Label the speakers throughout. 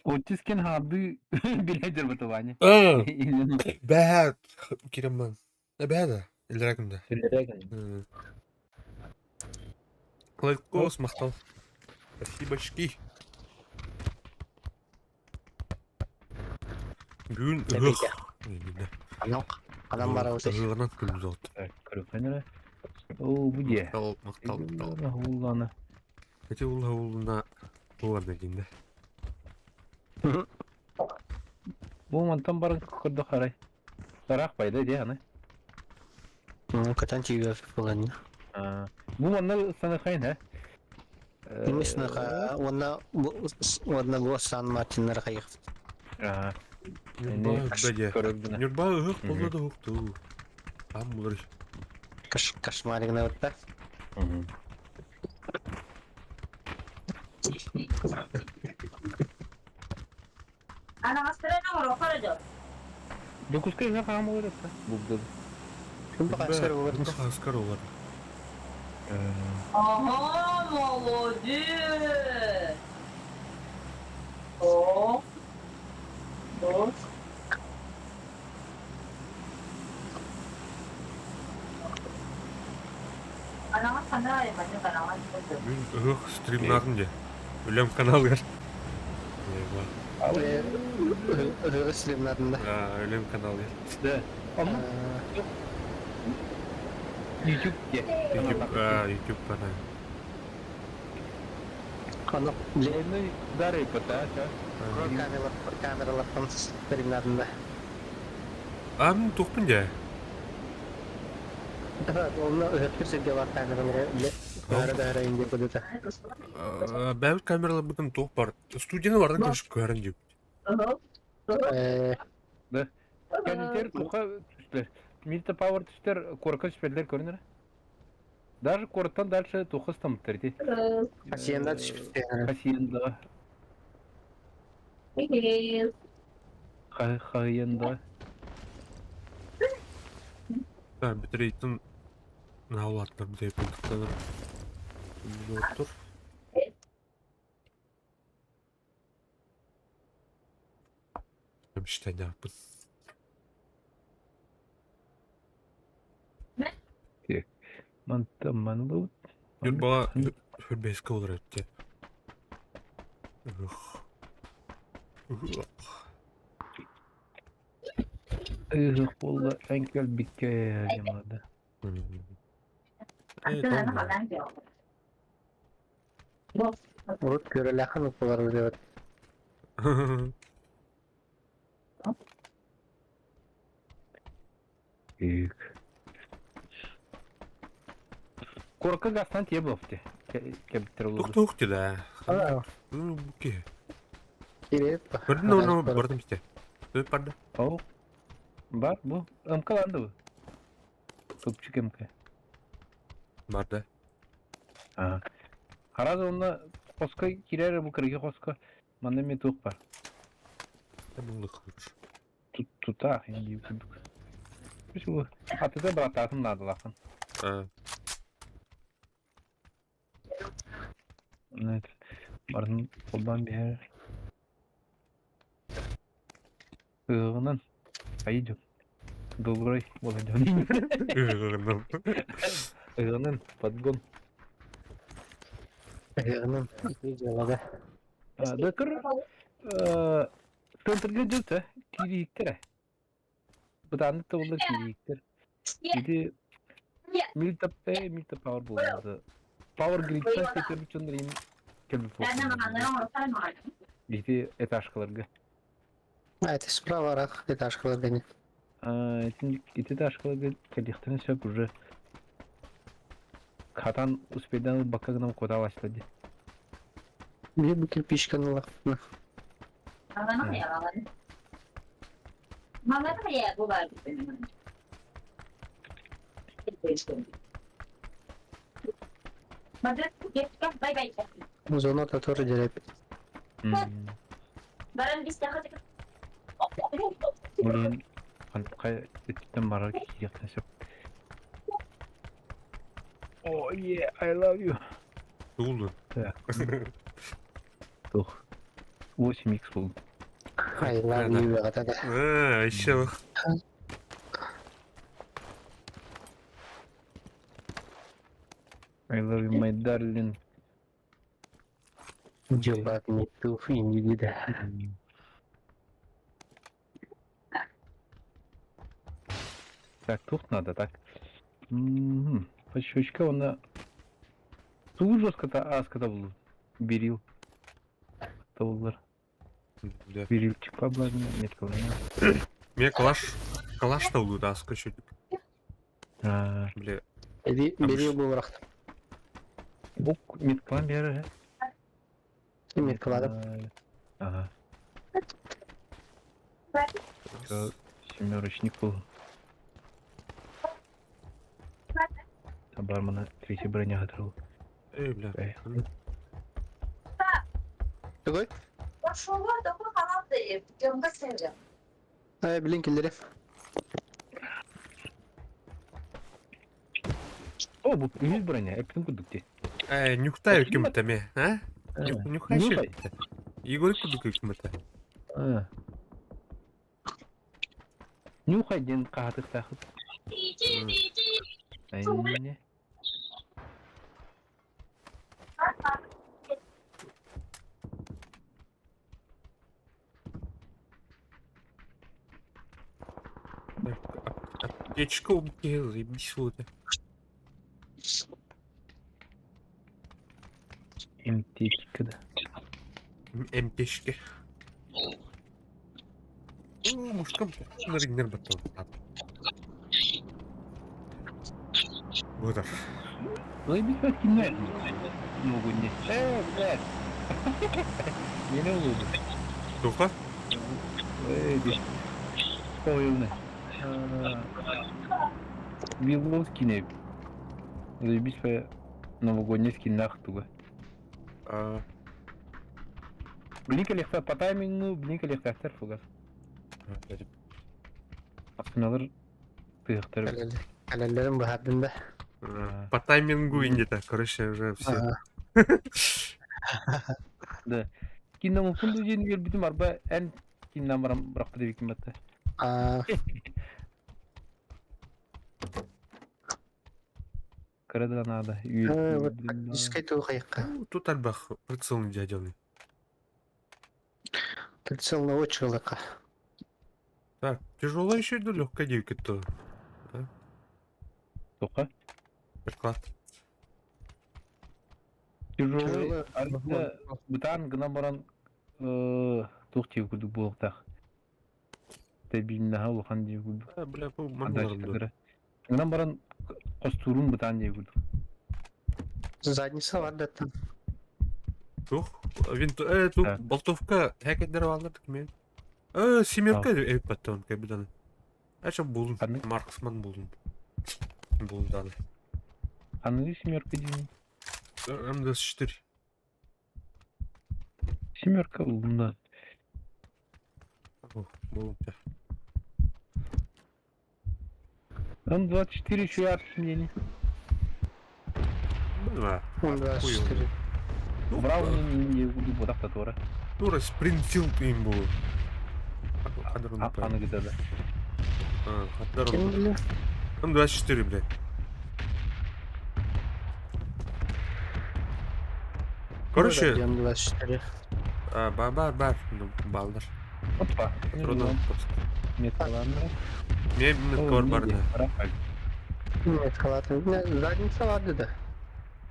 Speaker 1: Оттискин хаардыы билэ дьарбатыбаня.
Speaker 2: Бэһэ киремман. Эбэһэ да, илэрэ күндэ. Лайкос махтал. Спасибочки. Бүгүн ыһыах.
Speaker 3: Анан барабыт.
Speaker 2: Ыһыаҕынан күлбүт.
Speaker 1: Көрүккэнэрэ. Оо, бу дьиэ.
Speaker 2: Махтал, махтал, махтал.
Speaker 1: Уллана.
Speaker 2: Эти улла уллуна уларда динде.
Speaker 1: Бу мантан баран көрдөх арай. Тараах пайда дии аны.
Speaker 3: Катан тиийбэт буолан.
Speaker 1: Бу манна санахайын һэ?
Speaker 3: Имиснаха уонна уонна бу Сан Мартиннар хайыхпыт.
Speaker 2: Ньурба дьэ. Ньурба ыһык буолла да уһуктуу. Там булар.
Speaker 3: Кошмаригна бытта.
Speaker 4: Анаҕастарын оҥоруохха дьон.
Speaker 1: Дьокуускай ыһыах хаһан буолар эттэ? Булдун.
Speaker 3: Ким хаһыскар олор?
Speaker 2: Ким хаһыскар олор?
Speaker 4: Ага, молодец! О, о. Анаҕас ханна айымматын анаҕас
Speaker 2: Мин ыһыах стримнаатым дьэ. Үлэм каналыгар.
Speaker 3: Ыһыах стримнаатым да.
Speaker 2: Үлэм каналыгар.
Speaker 1: Да. Онно YouTube де.
Speaker 2: YouTube, YouTube канал.
Speaker 3: Аны
Speaker 1: Лейный дары пата,
Speaker 3: камералартан стримнаатым да.
Speaker 2: А, мин туохпун дьэ.
Speaker 3: Онно ыһыктыр сиргэ бар камералары баара баара инде кудута.
Speaker 2: Бэйбит камераларбытын туох бар. Студияны бардан көрүшүп көрөн диэбит.
Speaker 1: Да. Кэнитер туха түстер. Милта Power түстер корка түспелдер көрүнөр. Даже корттан дальше туха стамыттар ити.
Speaker 3: Хасиенда түспүттэр.
Speaker 1: Хасиенда. Хаһыйанда.
Speaker 2: Да, бүтүрейтин наулаттар бүтей пункттаныр. Доктор. Мечтаняпын.
Speaker 1: Мантан манылыбыт.
Speaker 2: Ньурба хүрбэскэ олорор этте. Ых.
Speaker 1: Ыһык буолла эн кэлбиккэ дьамада.
Speaker 3: Урут көрөлөхөн укулар билебит.
Speaker 1: Ык. Куоракка газтан тиэ буолти. Кэбиттер
Speaker 2: Тух тух да. Ну, ки.
Speaker 3: Киреп.
Speaker 2: Көрдүн ону бардым исте. Өп барды.
Speaker 1: Ол бар бу. МК-ланды бу. Тупчик МК.
Speaker 2: Барды.
Speaker 1: Хараз онно хоско кирер бу кыргы хоско манна мен туох бар.
Speaker 2: Буллук лучше.
Speaker 1: Тутаах инди курдук. Бу атыта братаатын наадалахан. Барын холбоон биһэр. Ыһыгынан айы дьон. Долгурай буолан дьон.
Speaker 2: Ыһыгынан.
Speaker 1: Ыһыгынан подгон.
Speaker 3: Ыһыгынан дьыалада.
Speaker 1: Докыр центрга дьылта киирииктэрэ. Бытааннык да киирииктэр. Ити Милтап Милтап Power буолбута. Power Grid'den кетербит дьоннор им кэлбит буолбуттар. Ити этажкаларга.
Speaker 3: А, это справа рах этажкаларга не.
Speaker 1: Ити этажкаларга кэлиэхтэрин сөп уже. Хатан успейдан ылбакка гынан куоталаста дии.
Speaker 3: Биир бу кирпичканы ыллахпына. Зоната тоже дерепит.
Speaker 1: Блин, хайа өттүттэн барар киириэхтэн сөп. Oh yeah, I love you.
Speaker 2: Тугулу.
Speaker 1: Так. Тух. 8 х был.
Speaker 3: I love you да.
Speaker 2: А, еще.
Speaker 1: I love you, my darling.
Speaker 3: You love me too, indeed.
Speaker 1: Так, тут надо, так. По щечка она... Тугу жестко-то аската был. Берил. Толлар.
Speaker 2: Да.
Speaker 1: Берилчик поблажный, нет кого.
Speaker 2: Мне калаш... Калаш та да, аска еще. Бля.
Speaker 3: Берил был рахт.
Speaker 1: Бук метклан бері.
Speaker 3: Меткалады.
Speaker 1: Ага. Семерочник был. Бармана третья броня готова.
Speaker 2: Эй, бля.
Speaker 3: Какой? Эй, блин, киллери.
Speaker 1: О, бу үс броня, эптин курдук дии.
Speaker 2: Э, нюхтай ким-то ме, а? Нюхай
Speaker 1: Нюхай.
Speaker 2: Игорь курдук ким-то.
Speaker 1: Нюхай диэн хаһатыктаахыт. Айне.
Speaker 2: Аптечка убил, заебись вот.
Speaker 1: МТчка да.
Speaker 2: МТшки. Ну, мужикам наригнер батон. Будар.
Speaker 1: Заебись бать кинер. Могу не. Э, блядь. Меня улыбы.
Speaker 2: Туха?
Speaker 1: Эй, Ой, Вилов скине. Заебись по новогодний скин нахтуга. Блинка легко по таймингу, блинка легко фугас. Аскыналар тыхтар.
Speaker 3: Калелерин бахардын да.
Speaker 2: По таймингу где-то, короче, уже все.
Speaker 1: Да. Кинна мукунду жен бер арба эн кинна барам бракты деп ким батта. Кырада надо.
Speaker 3: Вот тактической тухайка.
Speaker 2: Тут альбах прицелный дядёный.
Speaker 3: Прицел на очилыка.
Speaker 2: Так, тяжелая еще иду, легкая девка-то.
Speaker 1: Тока.
Speaker 2: Приклад.
Speaker 1: Тяжелый. Арда бутан гына баран тух тип курдук болуктах. Тебиннаха улахан дип курдук.
Speaker 2: Бля, бу
Speaker 1: Гына баран костурун бутан дип курдук.
Speaker 3: Задница бар да там.
Speaker 2: Тух, винт, тух, болтовка, хекендер алды мен. Семерка потом, капитан. А что булун? Марксман булун. Булун даны.
Speaker 1: А ну семерка дим.
Speaker 2: М24.
Speaker 1: Семерка булун да.
Speaker 2: Булун.
Speaker 1: М24 еще и мнение.
Speaker 2: Да.
Speaker 3: М24.
Speaker 1: Брауни не буду бодак тора.
Speaker 2: Тура спринтфилд им был.
Speaker 1: А, аны где-то.
Speaker 2: А, М24, блядь. Короче...
Speaker 3: М24.
Speaker 2: А, бар, бар, ну, балдар.
Speaker 1: Опа.
Speaker 2: Трудно.
Speaker 1: Металланра.
Speaker 2: Мне меткор бар, да.
Speaker 3: Меткалатын. Задница барды да.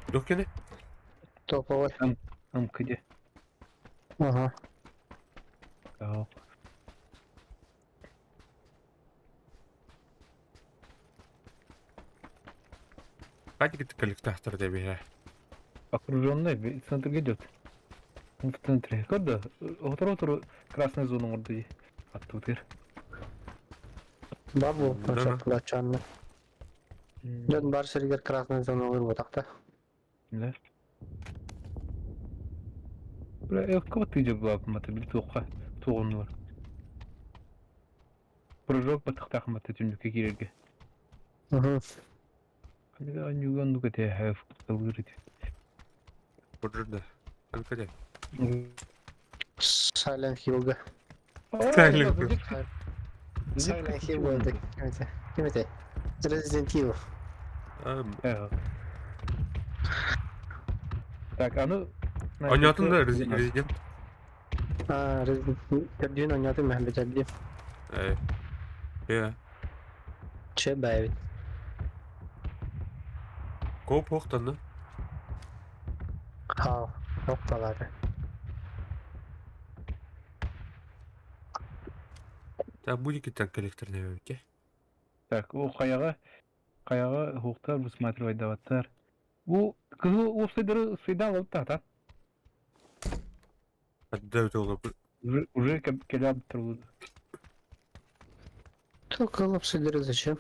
Speaker 2: Дохкене?
Speaker 3: Топовой.
Speaker 1: Ам где?
Speaker 3: Ага.
Speaker 1: Так.
Speaker 2: Хватит коллектор дебиһэ.
Speaker 1: Окруженный центрге идет. Он в центре. Когда? Отору красная зона орды. Оттуда.
Speaker 3: Бабу,
Speaker 2: Да.
Speaker 3: плачанны. Дьон бар сиригэр красная зона ылбатахта.
Speaker 1: Да. Бля, кого ты идет была мата били туохха туоҕуннулар. Прыжок батыхтаах мата түннүккэ киирэргэ. Анюган нука те have ылыр.
Speaker 2: Бурда. Канкаде.
Speaker 3: Silent Hill'га.
Speaker 2: Silent Hill.
Speaker 3: Silent Hill болды. Ким это? Ким это? Resident Evil.
Speaker 1: Так, а ну...
Speaker 2: Онятын да Резидент.
Speaker 3: А, Resident Evil. Көрдүүн ойнатын мәхәм бечәрди.
Speaker 2: Э. Э.
Speaker 3: Че бәйбит.
Speaker 2: Коп хоқтан да.
Speaker 3: Хау. Тоқталады.
Speaker 2: Так, будет китан коллектор не
Speaker 1: Так, о қаяға қаяға хуқтар высматривать даваттар. Бу кызыл уфсайдыры сыйдан алып та,
Speaker 2: Отдай ол.
Speaker 1: Уже келеп тұрды.
Speaker 3: Только лапсидеры зачем?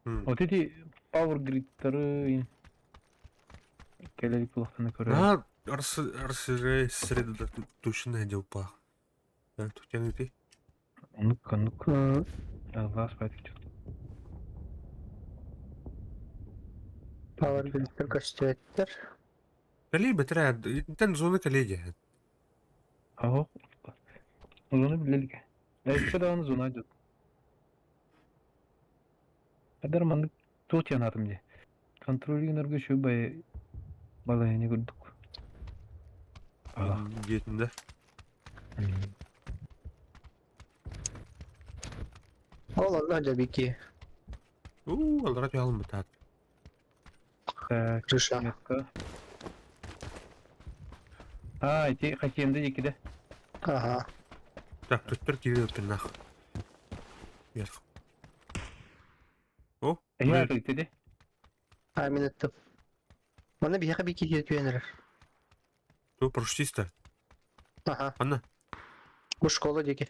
Speaker 1: Вот эти power gridтары келелик булактаны көрөм.
Speaker 2: А, арсы арсы среда тушина дел пах. Тут я не ты.
Speaker 1: Ну-ка, ну-ка. Алла спать что.
Speaker 3: Power Grid көстөттөр.
Speaker 2: Кали бетре, тен зоны коллеги.
Speaker 1: Ага. Зоны билелик. Еще да он зона идет. Адар маннык туох янатым де. Контроллерге шөбай балайны көрдүк. Ага.
Speaker 2: Детінде.
Speaker 3: Ол онна жабики.
Speaker 2: У, алра пялым бутат.
Speaker 1: Так,
Speaker 3: Крыша.
Speaker 1: метка. А, эти хасиенды дикиде.
Speaker 3: Ага.
Speaker 2: Так, тут бір кире нах. Вверх. О,
Speaker 1: Я ты
Speaker 3: А мен еттім. Мана бияқа бики кетуенер.
Speaker 2: то проштиста.
Speaker 3: Ага.
Speaker 2: Анна.
Speaker 3: Бу школа деки.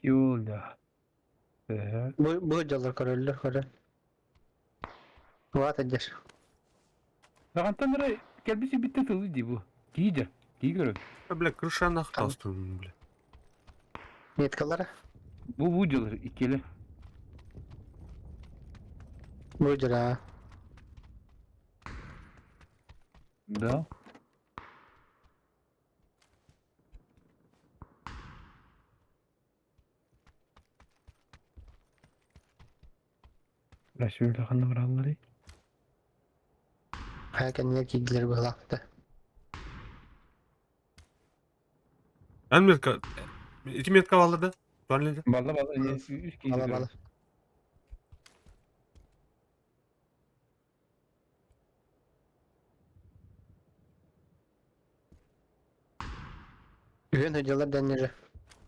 Speaker 1: Юля. Так.
Speaker 3: Бу бу жалар көрөллөр көрө. Ват эдер.
Speaker 1: Ағантан ырай кәлбisi битте тылы ди бу. Кийдер. Кий көрөм.
Speaker 2: А, бля, крыша нах
Speaker 3: Там.
Speaker 2: тастым, бля.
Speaker 3: Меткалары.
Speaker 1: Бу бу жылыр иккеле.
Speaker 3: Бу жара.
Speaker 1: Да. Расүл ханна бараллары.
Speaker 3: Хакенне кийдилер булакты.
Speaker 2: Ан метка. Эти метка алды да? Туанледа.
Speaker 1: Бала бала үч кийди.
Speaker 3: Бала бала. Үйен хөдөлөр дәннері.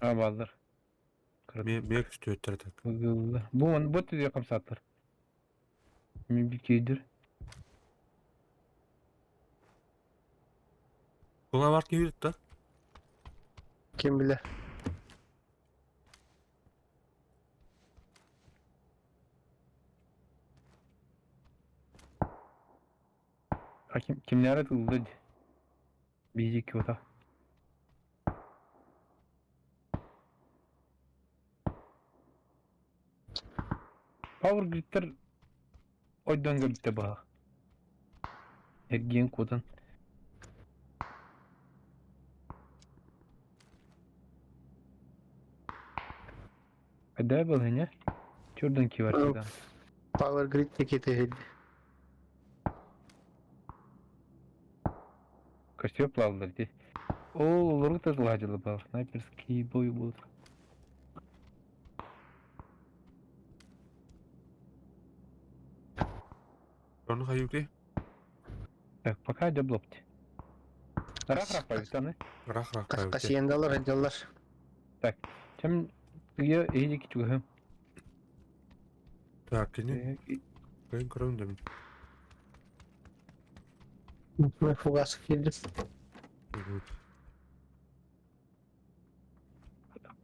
Speaker 1: А балдар.
Speaker 2: Ме ме күстөттөр так.
Speaker 1: Бу он бу төзө камсаттар. Мен бир кейдир.
Speaker 2: Була бар кийет да.
Speaker 3: Ким билер.
Speaker 1: А ким кимнәре тылды? Бизик ота. Power Grid'тер ойдон көрбүттэ баа. Эргиен куотан. Кайда был не? Чурдан киварсыдан.
Speaker 3: Power Grid текети.
Speaker 1: Костер плавлар ди. О, олору ладила был. Снайперский бой был.
Speaker 2: Оны хаюки.
Speaker 1: Так, пока дьоблопти. Рах-рах павитаны.
Speaker 2: Рах-рах павити.
Speaker 3: Хасиендалар сылдьаллар.
Speaker 1: Так, чем тыйа эһиги чугаһым.
Speaker 2: Так, кини кыйын көрөм да мин.
Speaker 3: Фугас киирдим.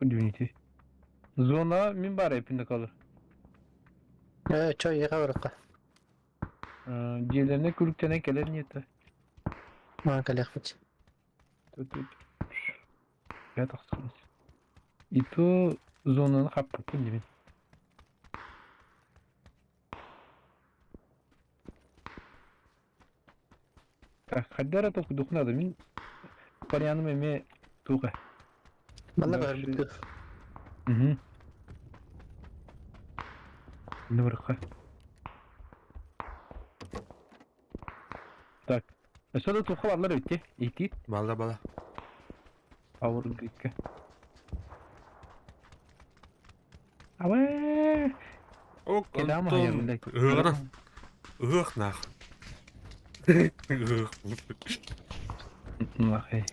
Speaker 1: Unity. Зона мин баар эпинде kalır.
Speaker 3: Ээ, чой иэхэ барыкка.
Speaker 1: Дьиэлэринэ күлүктэнэн кэлэр ниэтэ.
Speaker 3: Маан кэлиэхпит.
Speaker 1: Я тахсыбыт. И то зонаны хаппыппын дибин. Так, хайда эрэ толкуйдуоххун наада. Мин варианым эмиэ туох ээ.
Speaker 3: Манна көһөрбүт
Speaker 1: Угу. Наверху. Так. Өссө да туохха бааллар эбит дии? Итиит.
Speaker 2: Бала бала.
Speaker 1: Ауыр гыкка. Абэ!
Speaker 2: Ок,
Speaker 1: Кедам
Speaker 2: Антон.
Speaker 1: блядь.
Speaker 2: Ыһыаҕына. Ыһыах наах. Ыһыах.
Speaker 1: Нахай.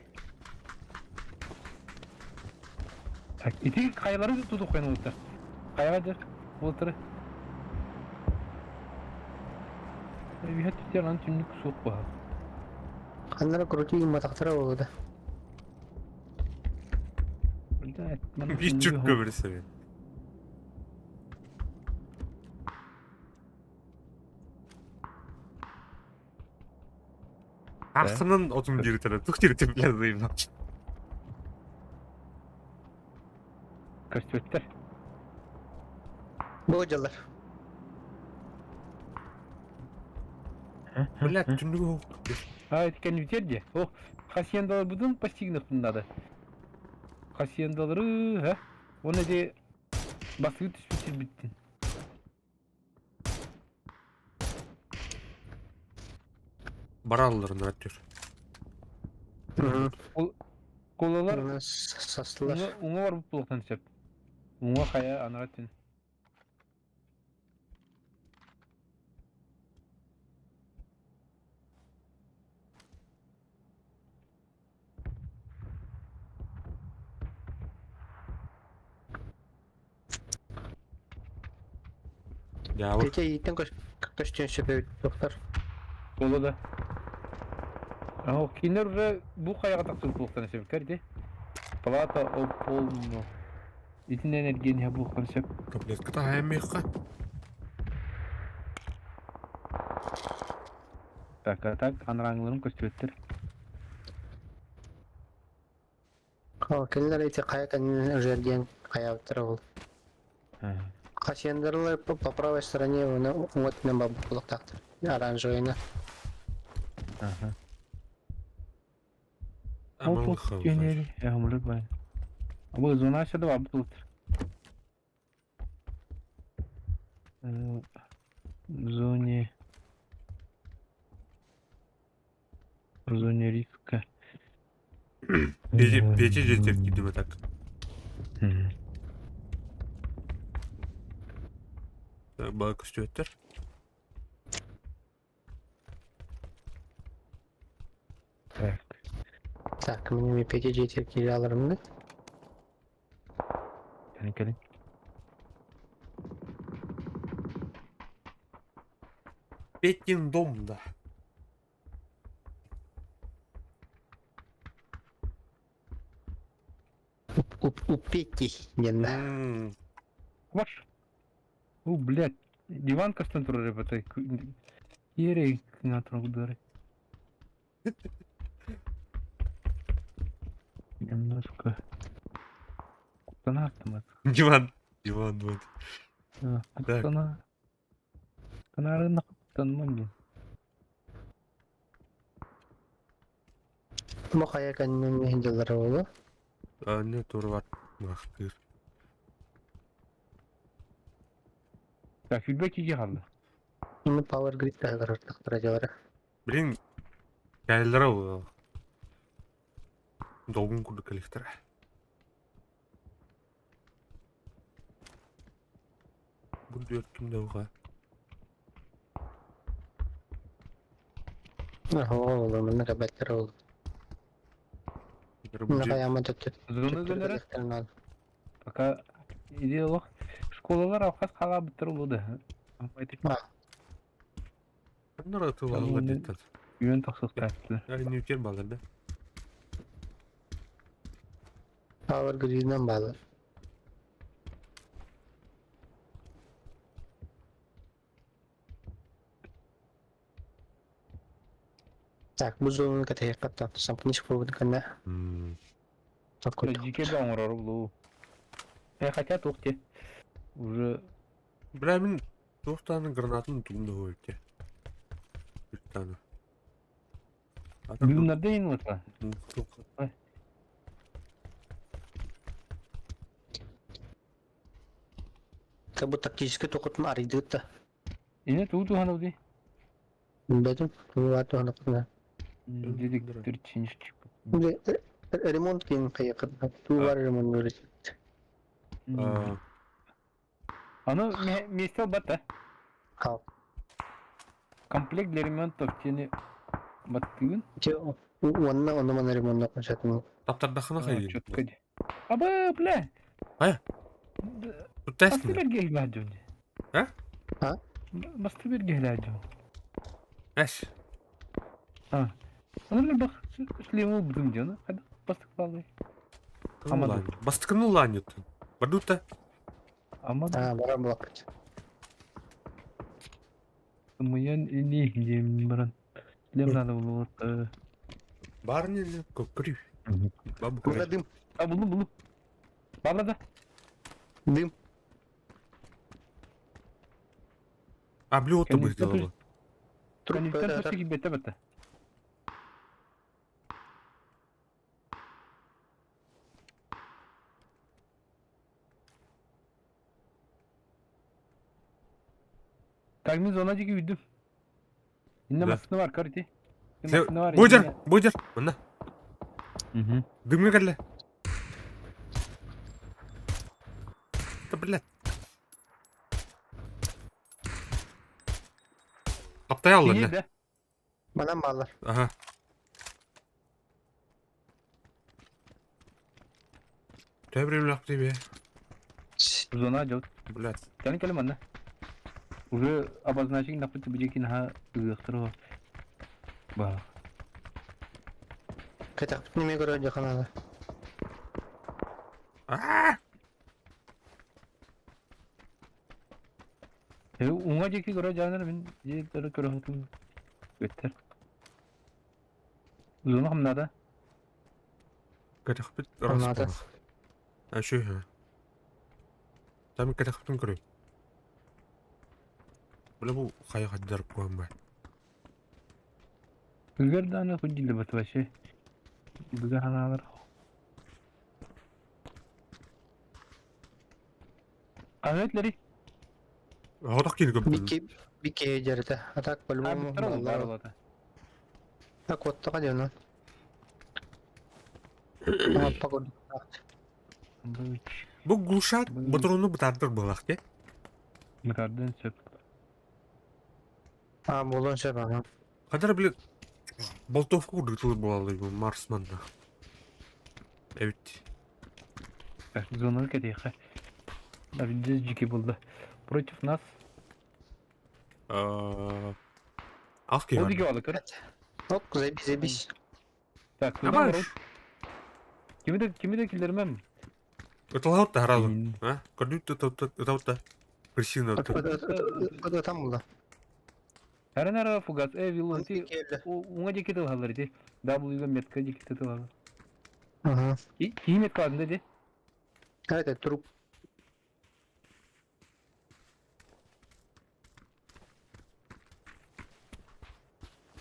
Speaker 1: Так, ити хайалары тутуоххайын уолаттар. Хайаҕа дьэ, уолаттары. Үһэ түстэр аны түннүк суох буолар.
Speaker 3: Ханнара крути гымматахтара буолуо да.
Speaker 2: Биир чүккө билсэбин. Ахсынан отун дииртэрэ тух дииртэ билэр
Speaker 1: Көстүбэттэр.
Speaker 3: Бу дьаллар.
Speaker 2: Блядь, түннүгү
Speaker 1: А, это кэннибитиэр дии. О, хасьендаларбытын постигнахпын надо. Хасьендалары, ха? Уонна ити бастыы түспүт сирбиттин.
Speaker 2: Баралларын өттүр.
Speaker 1: Кулалар
Speaker 3: Састылар.
Speaker 1: уҥа барбыт буолуохтан сөп. Уҥа хайа анара түн.
Speaker 2: Дьаабы.
Speaker 3: Петя ииттэн көстүөн сөп эбит доктор.
Speaker 1: Буолла да. О, кинилэр уже бу хайаҕа тахсыбыт буолуохтан сөп дии. Палата ополно. Итинэн эргиэн иһэ буолуохтан сөп.
Speaker 2: Таблетка таһаайаммыахха.
Speaker 1: Так, а так анарааҥыларын көстүбэттэр.
Speaker 3: О, кинилэр ити хайа кэннинэн уже эргиэн хайаабыттара ол. Хасьендерлар по правой стороне уҥа өттүнэн барбыт буолуохтаахтар. Оранжевыйна.
Speaker 1: Ага.
Speaker 2: Амал
Speaker 1: Кенери, я бай. Бу зона сюда барбыт буолуохтар. В зоне... В зоне риска.
Speaker 2: Петя жетер кидиме так. Бала көстүбэттэр.
Speaker 1: Так.
Speaker 3: Так, мне Петя жетер кире аларым да.
Speaker 1: Кэлин кэлин.
Speaker 2: Петин дом, да.
Speaker 3: У Пети диэн да.
Speaker 1: Ваш. У, блядь. Диван көстөн турар эбит. Ерей натургдары. Немножко. Куттанааттым.
Speaker 2: Диван. Диван, вот. Так.
Speaker 1: Куттана. Куттанаарына куттанман диэн.
Speaker 3: Бу хайа кэннинэн дьаллара буолуо.
Speaker 2: Не тур бар. Махтыр.
Speaker 1: Так, фидбэк киги халла.
Speaker 3: Ну, Power Grid таһыгар ортохтора дьаллара.
Speaker 2: Блин, кайлара ол. Долгун курдук кэлихтэрэ. Бу дүөрт ким да уга.
Speaker 3: Оо, манна кэбэттэр ол. Мына хайаама төттө
Speaker 1: Зоны
Speaker 3: төттөрү
Speaker 1: гönөрө
Speaker 3: кэлиэхтэрин наада.
Speaker 1: пока иди олох школалар алхас халаабыттар улуу да.
Speaker 3: А,
Speaker 2: Ханнара тылалар диттен.
Speaker 1: Үйөн тахсыахтаахтылар.
Speaker 2: Али ньүкер балар да.
Speaker 3: Power Grid'den bağlı. Так, бу зонаны кэтэһиэххэ сампнич буолбут гына
Speaker 1: Дьике да оҥорор булуу. Э, хотя туох те. Уже
Speaker 2: Бля, мин туохтааны гранатын тугум да хуйте. Үттаны.
Speaker 1: Бүгүннэрдэ иин уотла.
Speaker 3: Та бу тактический токутун арыйдыыт да.
Speaker 1: Ине тугу туһанабыт
Speaker 3: Билбэтим. Тугу туһанаппына.
Speaker 1: Дедик төрчинчик.
Speaker 3: Ремонт киин хайакын. Туу бар ремонт көрүт.
Speaker 1: Аны месте албат
Speaker 3: Хал.
Speaker 1: Комплект для ремонта в тене баттыгын.
Speaker 3: Че уонна онно мана ремонт кончатын.
Speaker 2: Таптардахына хайын.
Speaker 1: Четко. Аба, бля.
Speaker 2: А?
Speaker 1: Басты берге иләҗүн.
Speaker 2: А?
Speaker 3: А?
Speaker 1: Басты берге иләҗүн.
Speaker 2: Эш.
Speaker 1: А. Аны бак шлему бутым дияны. Хада бастык балый. Амады.
Speaker 2: Бастыкны ланют. Бардута.
Speaker 1: Амады.
Speaker 3: А, бара булак.
Speaker 1: Мыян не дем баран. Шлем надо было вот.
Speaker 2: Барни көккүрү. Бабу.
Speaker 3: Уже дым.
Speaker 1: А булдum булдum. Барла да.
Speaker 3: Дым.
Speaker 2: А блюдо бы сделала.
Speaker 1: Канистр точки бетте бетте. Так мен зона диги үйдүм. Инне масыны бар, көрді.
Speaker 2: Бойдер, бойдер. Мына. Дымга келе. Да блядь. Таптай алды не?
Speaker 3: Манан баллар.
Speaker 2: Ага. Төбірем лақ тебе.
Speaker 1: Зона жаут.
Speaker 2: Блядь.
Speaker 1: Кәлін кәлі манна. Уже обозначение напыты будекин ха ыгыктыры. Ба.
Speaker 3: Кэтэх неме көрө жаканада.
Speaker 2: Аа!
Speaker 1: Уңа жеки көрө жаныр мен жерлери көрө хатым. Өттер. Зона хамнада.
Speaker 2: Кэтэх бит
Speaker 3: Хамнада.
Speaker 2: рас. А шүй ха. Там кэтэх битин көрө. Бля бу хая хаддар куам ба.
Speaker 1: Үгер даны хуҗиле бат вообще. Бүгә ханалар. Аметлери.
Speaker 2: Хотох кири көп.
Speaker 3: Бики бики жерде. А так по-любому баллар. Так вот тока дена. А погода.
Speaker 2: Бу глушак батрону бытардыр булак те.
Speaker 1: Мыкардын сөп.
Speaker 3: А болон сөп ага.
Speaker 2: Хадар биле болтовку курдук буолалы бу Марсманда. Эбит.
Speaker 1: Зона кетейхе. Здесь дикий был, Против нас.
Speaker 2: Алки
Speaker 1: Ол диге алды, көр.
Speaker 3: Ок, заебись, заебись.
Speaker 1: Так, куда Кими де кими де килдермем.
Speaker 2: Ыталаут та харазы. А? Көрдүт ытаут та. Крысина.
Speaker 3: Куда там было?
Speaker 1: Аренара фугас, э, вилл, ти уңа жеке тыл ди. W метка жеке тыл алар.
Speaker 3: Ага.
Speaker 1: И кии метка алдында ди.
Speaker 3: Это труп.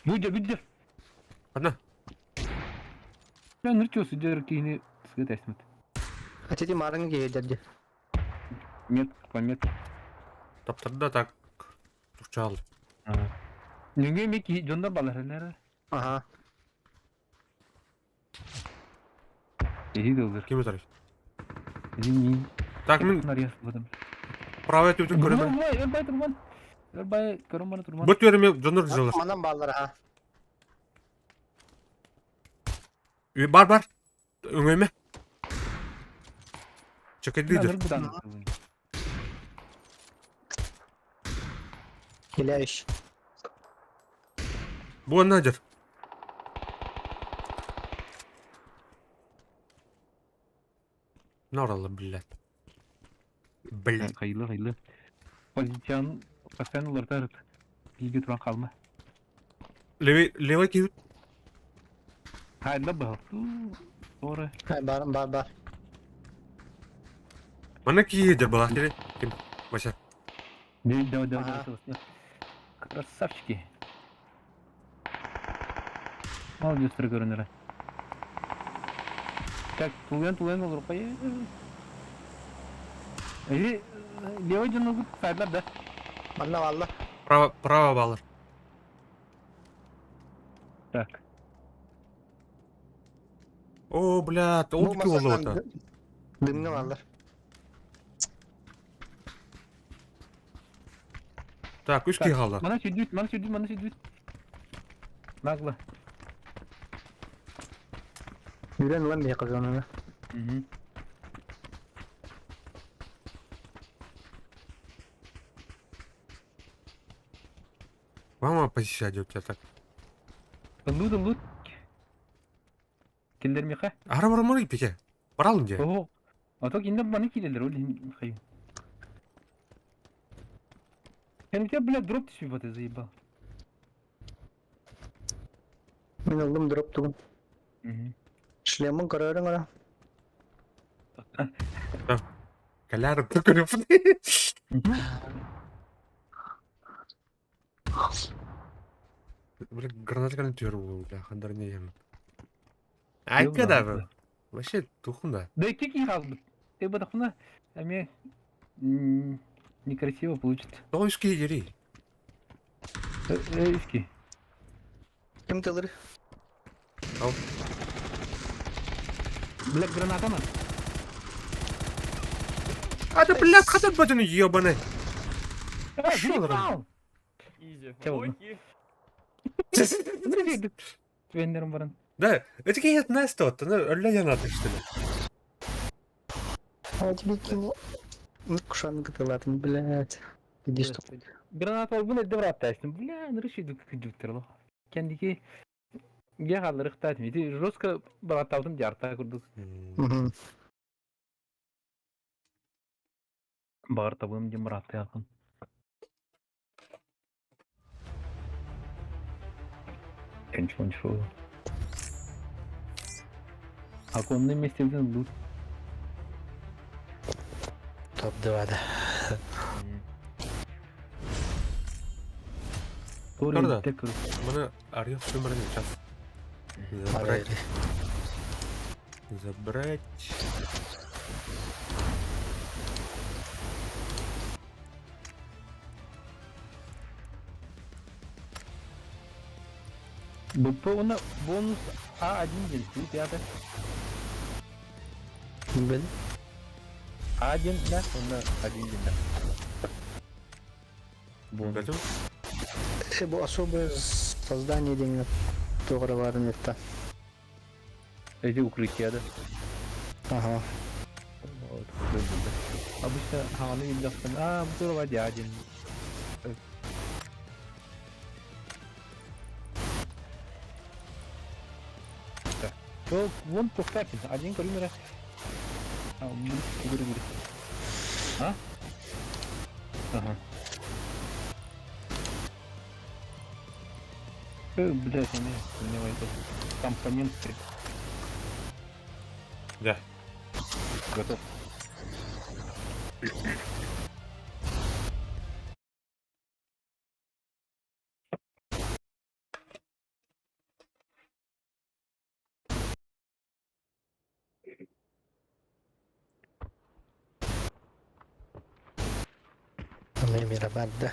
Speaker 1: Будя, будя.
Speaker 2: Одна.
Speaker 1: Я нырчу сидер кийини сыгыт эсмет.
Speaker 3: А ти марың дерди.
Speaker 1: Мет, по мет.
Speaker 2: Таптарда так. Турчал.
Speaker 1: Нүгө меки жондар балар
Speaker 3: Ага.
Speaker 1: Эһи дылдыр.
Speaker 2: Ким өтөр?
Speaker 1: Мин.
Speaker 2: Так мин правый өтүн көрөмөн.
Speaker 1: Өрбай турман. Өрбай көрөмөн турман.
Speaker 2: Бут өрөмө жонор жылар.
Speaker 3: Манан баллар ага.
Speaker 2: Бар бар. Өҥөймө. Чөкөйдүү.
Speaker 3: Хиляющ.
Speaker 2: Бу онно дьэр. Норалла, блядь. Блядь.
Speaker 1: Хайылы, хайылы. Позициያን постоянно уларытар. Бииргэ туран хаалма.
Speaker 2: Левый, левый киһи.
Speaker 1: Хайла быһал. Ора.
Speaker 3: Бар, бар, бар.
Speaker 2: Манна киһи дьэр была. Ким? Вася.
Speaker 1: Да, да, да. Красавчики. Молодец, көрүнэрэ. Так, тулуйан тулуйан олоруккай. Или левый дьонугут сайдар да?
Speaker 3: Манна бааллар.
Speaker 2: Право, право баалар.
Speaker 1: Так.
Speaker 2: О, блядь, ол
Speaker 3: Бу
Speaker 2: ки
Speaker 3: масаттан
Speaker 2: олуота.
Speaker 3: дымҥа бааллар.
Speaker 2: Так, үс киһи хаалла.
Speaker 1: Мана сүдүт, мана сүдүт, мана сүдүт. Нагло.
Speaker 3: Үрэн ылан биһиэхэ зонаны.
Speaker 1: Мгм.
Speaker 2: Мама посещать у тебя так.
Speaker 1: Лут, лут. Кинилэр миэхэ.
Speaker 2: Ара бараммар пике. Баралын дии.
Speaker 1: Оо. А то кинилэр маны киирэллэр ол иһин хайым. Кэнникэ, блядь, дроп түспүт ты заебал.
Speaker 3: Мин ыллым дроп тугун.
Speaker 1: Мгм.
Speaker 3: Шлемын көрөөрүҥ эрэ.
Speaker 2: Кэлээр көрүппүт. Бля, граната кэлэн түһэр буолуо, бля, хандар не ем. Айка да, вообще тухун да.
Speaker 1: Да икки киһи хаалбыт. Ты бодохуна эмиэ некрасиво получится.
Speaker 2: Тоҕо үс киһи дери?
Speaker 1: Үс киһи.
Speaker 3: Ким тылыр?
Speaker 2: Ал.
Speaker 1: Бля, граната на.
Speaker 2: А да, блядь, хата бадыны ебаный. Шо
Speaker 1: Заебал!
Speaker 5: Изи.
Speaker 1: Чэ, ладно.
Speaker 5: Ой,
Speaker 1: Түбэннэрин баран.
Speaker 2: Да, это киһи Настя оттон өллө жанаты что ли.
Speaker 3: А тебе кино. Ну, кушан кытылатын, блядь. Иди что.
Speaker 1: Граната олбун эрдэ бырааттаачтым. Бля, нырыш күдүктэр Кендики я халларыхтаатым. Ити жестко бырааттаабытым дьаарта курдук.
Speaker 3: Мгм.
Speaker 1: Баҕар табыам диэн бырааттаахпын. Ничего, ничего. Оконное месте блин, лут.
Speaker 3: Топ-2, да.
Speaker 2: Правда? Маны арыйах сүмэрин сейчас. Забрать. Забрать.
Speaker 1: БП уонна бонус А1 диэн пятый.
Speaker 3: Блин.
Speaker 1: А1 да, уонна 1 диэн да. Бонус.
Speaker 2: Готов?
Speaker 3: Бу особое создание диэн туох баарын это.
Speaker 1: Эти укрытия, да?
Speaker 3: Ага.
Speaker 1: Вот, да. Обычно хааны биллэхтэн, а, бу тура дядин. Так. То вон тухтапин, один көрүмөрө. А, көрүмөрө. А? Ага. Блядь, у меня этот компонент
Speaker 2: Да.
Speaker 1: готов.
Speaker 3: Мирабад, да.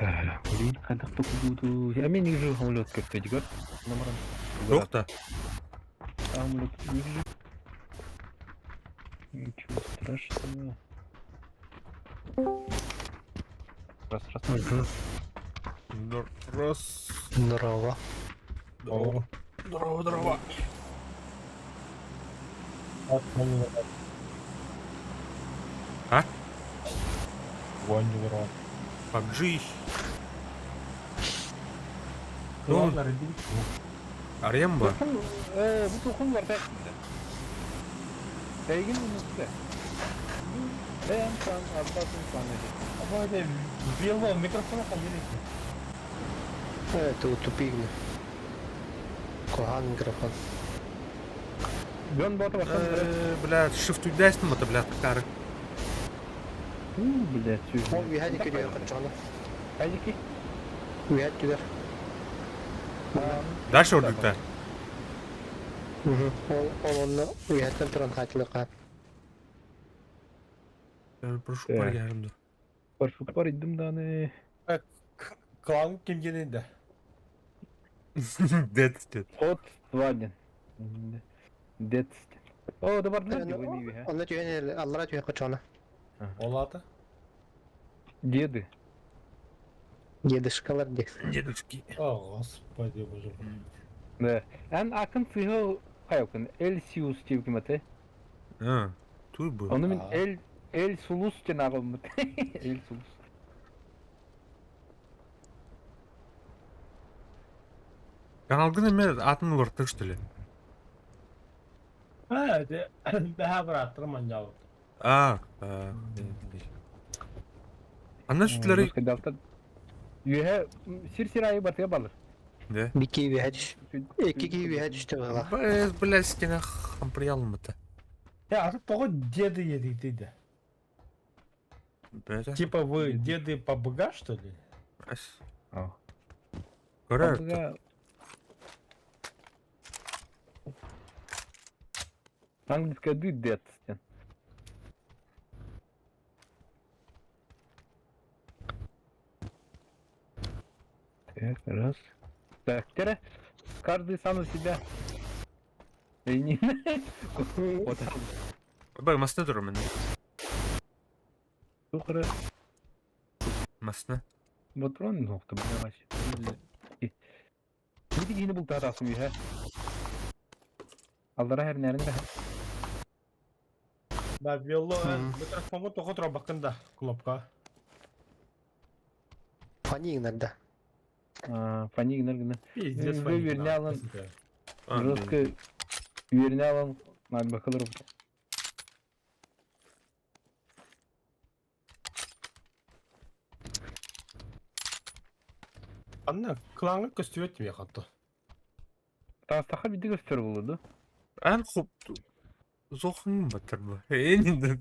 Speaker 1: Блин, хайдах токуйдууту. А мен негізі самолет көптө дигөр. Номерон.
Speaker 2: Туох да.
Speaker 1: Самолет негізі. Ничего страшного. Раз, раз.
Speaker 2: Раз.
Speaker 3: Здорово.
Speaker 2: Здорово. Здорово, здорово. А? PUBG. Ну, Аремба.
Speaker 1: Бу тухун бар Эйгин унутты. Бэйэм сан арбатын сан эди.
Speaker 5: Бело, микрофон ходили.
Speaker 3: Это тупик. Кохан микрофон.
Speaker 1: Дьон боото бастан
Speaker 2: Бля, shift үйдәстің мата, бля, тары.
Speaker 1: Бля,
Speaker 3: Ол үйәді күдер қаншаны.
Speaker 1: Хайдики?
Speaker 3: Үйәд күдер.
Speaker 2: Дальше ордукта.
Speaker 3: Ол ол онны үйәттен тұран қайтылы қап.
Speaker 2: Прошу
Speaker 1: Так.
Speaker 2: пар ярымды.
Speaker 1: Бар бар идим даны.
Speaker 5: Клан кимген инде?
Speaker 2: Дед, дед.
Speaker 1: От Вадин. Дед. О, да бар да
Speaker 3: Онны түйен аллара түйен қаншаны.
Speaker 5: Олаты.
Speaker 1: Деды.
Speaker 3: Дедушкалар де.
Speaker 2: Дедушки.
Speaker 5: О, господи, боже мой.
Speaker 1: Да. Эн акын сыгыл кайокын Эльсиус деп кимате.
Speaker 2: А, туй бу.
Speaker 1: Оны мен Эль Эль Сулус тен агылмыт. Эль Сулус.
Speaker 2: Каналгын эме атын улартыр, что ли?
Speaker 5: А, это бәһә браттыр манжал.
Speaker 2: А, а. Анна сүтләре
Speaker 1: Юһэ сир-сир айы батыга балыр.
Speaker 2: Да.
Speaker 3: Бики үйәд түш. Екі ки үйәд түсті бағала.
Speaker 2: Бля, бля, стена хамприялмыты.
Speaker 5: Я, а тут того деды едик дейді.
Speaker 2: Бля.
Speaker 5: Типа вы деды по БГ, что ли?
Speaker 2: Ас.
Speaker 1: А.
Speaker 2: Көрөр.
Speaker 1: Английская ды дед. Так, раз. Так, теперь каждый сам за себя. Эй, не. Вот.
Speaker 2: Бай, масны тур мен.
Speaker 1: Тухара.
Speaker 2: Масны.
Speaker 1: Патрон нохта, бля, вообще. Нити кихини бултаатаасым үһэ. Аллара хернәрин да.
Speaker 5: Да, вело, микрофонга тоғы тұра бақында, кнопка.
Speaker 3: Фани иногда.
Speaker 1: Фани гынар гына.
Speaker 5: Пиздец,
Speaker 1: Вы
Speaker 5: фони,
Speaker 1: вернее,
Speaker 5: да,
Speaker 1: Алан.
Speaker 5: спасибо.
Speaker 1: Жестко үөрүнэ алан надо бакалар.
Speaker 5: Анна, кланга көстүбет тиме қатты.
Speaker 1: Таастаха бидди көстөр болду.
Speaker 2: Ан хуп. Зохын батыр бу. Эн.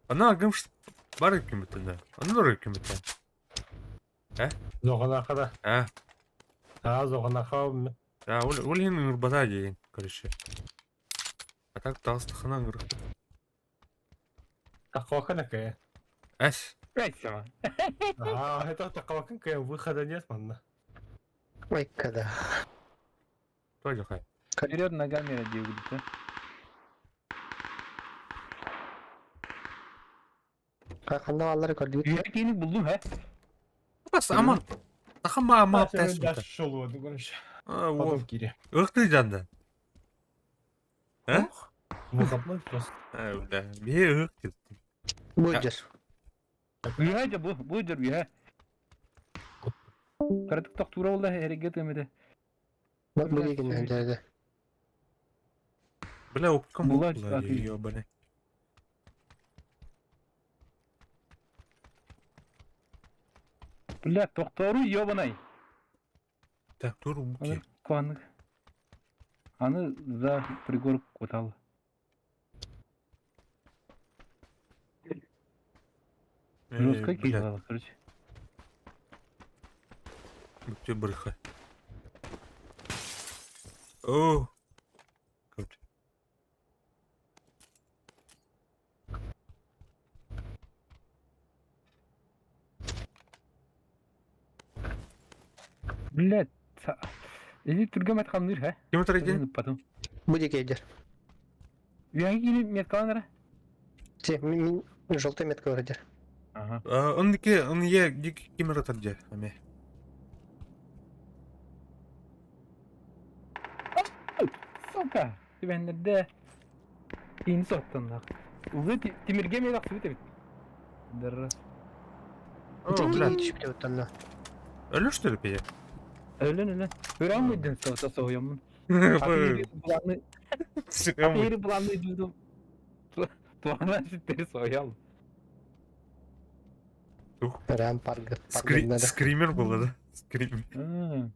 Speaker 2: Ана агым бар екен бітінде. Ана бар екен бітінде.
Speaker 5: Зоғанақада.
Speaker 2: А,
Speaker 5: А, зоғанақа.
Speaker 2: да, ол ол хин ырбата деген, короче. А так тағыстықына ыр.
Speaker 5: Тақуака накая.
Speaker 2: Әс.
Speaker 1: Пять сама.
Speaker 5: А, это тақуака кая, выхода нет, манна.
Speaker 3: Ой, когда.
Speaker 2: Той хай.
Speaker 1: Вперед ногами ради где-то.
Speaker 3: Қақанда аллара көрдік.
Speaker 1: Үһэ киини булдум хэ.
Speaker 2: Бас аман. Тахама ама тәс.
Speaker 5: Шел, короче.
Speaker 2: А,
Speaker 5: Потом
Speaker 2: ол.
Speaker 5: в Кире.
Speaker 2: Ықты жанды. А?
Speaker 5: Выхлопной просто.
Speaker 2: А, бля. Бе ық деп.
Speaker 3: Бұджыр.
Speaker 1: Үһэ же бу, бу жер үһэ. Каратык тохтуура болла эрге тэмэде.
Speaker 3: Бұл деген жерде.
Speaker 2: Бля, опкам
Speaker 1: Була
Speaker 2: була.
Speaker 1: аты.
Speaker 2: Ёбаный.
Speaker 1: Бля, тохтору ёбанай.
Speaker 2: Так, тур буки.
Speaker 1: Куанык. Аны за пригорок кутал. Жестко кидала, короче.
Speaker 2: Бүкте бірхі. О. Көп.
Speaker 1: Блядь, или түргэн хамныыр һэ?
Speaker 2: Ким утары диэн?
Speaker 1: Ыппатым.
Speaker 3: Бу диэки идер.
Speaker 1: Үөһэ киири меткалан эрэ.
Speaker 3: Те, мин желтый метка бар идер.
Speaker 1: Ага.
Speaker 2: Онники, он е ким ырытар дьэ, аме.
Speaker 1: Сука! Түбэннэрдэ киин соттоннох. Улы тимирге мен ахсыбыт эбит. Дыр.
Speaker 2: О, бля.
Speaker 3: Түшүп оттонно.
Speaker 2: Өлөр что ли, пия?
Speaker 1: Өлөн өлөн. Көрөн мыйдын сота соһуйаммын. Аты планы, аты планы дудум. Туана ситтери соял.
Speaker 3: Рам паргы.
Speaker 2: Скример было, да? Скример.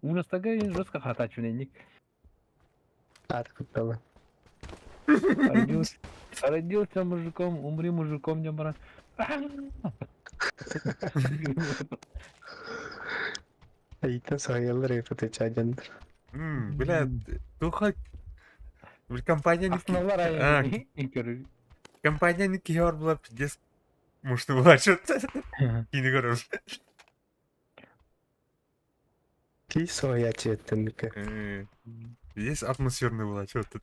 Speaker 1: Ужас такая жестко хатачу ник.
Speaker 3: Аты кутталы.
Speaker 1: Родился, родился мужиком, умри мужиком, не брат.
Speaker 3: Эйтен соһуйаллар эбит чаджандар.
Speaker 2: Бля, туха... Компания не...
Speaker 1: Основная
Speaker 2: А, компания не киһи была пиздец. Может, была что-то. Кини көрөр.
Speaker 3: Ти соһуйааччы эттенники.
Speaker 2: Здесь атмосферный была, что-то.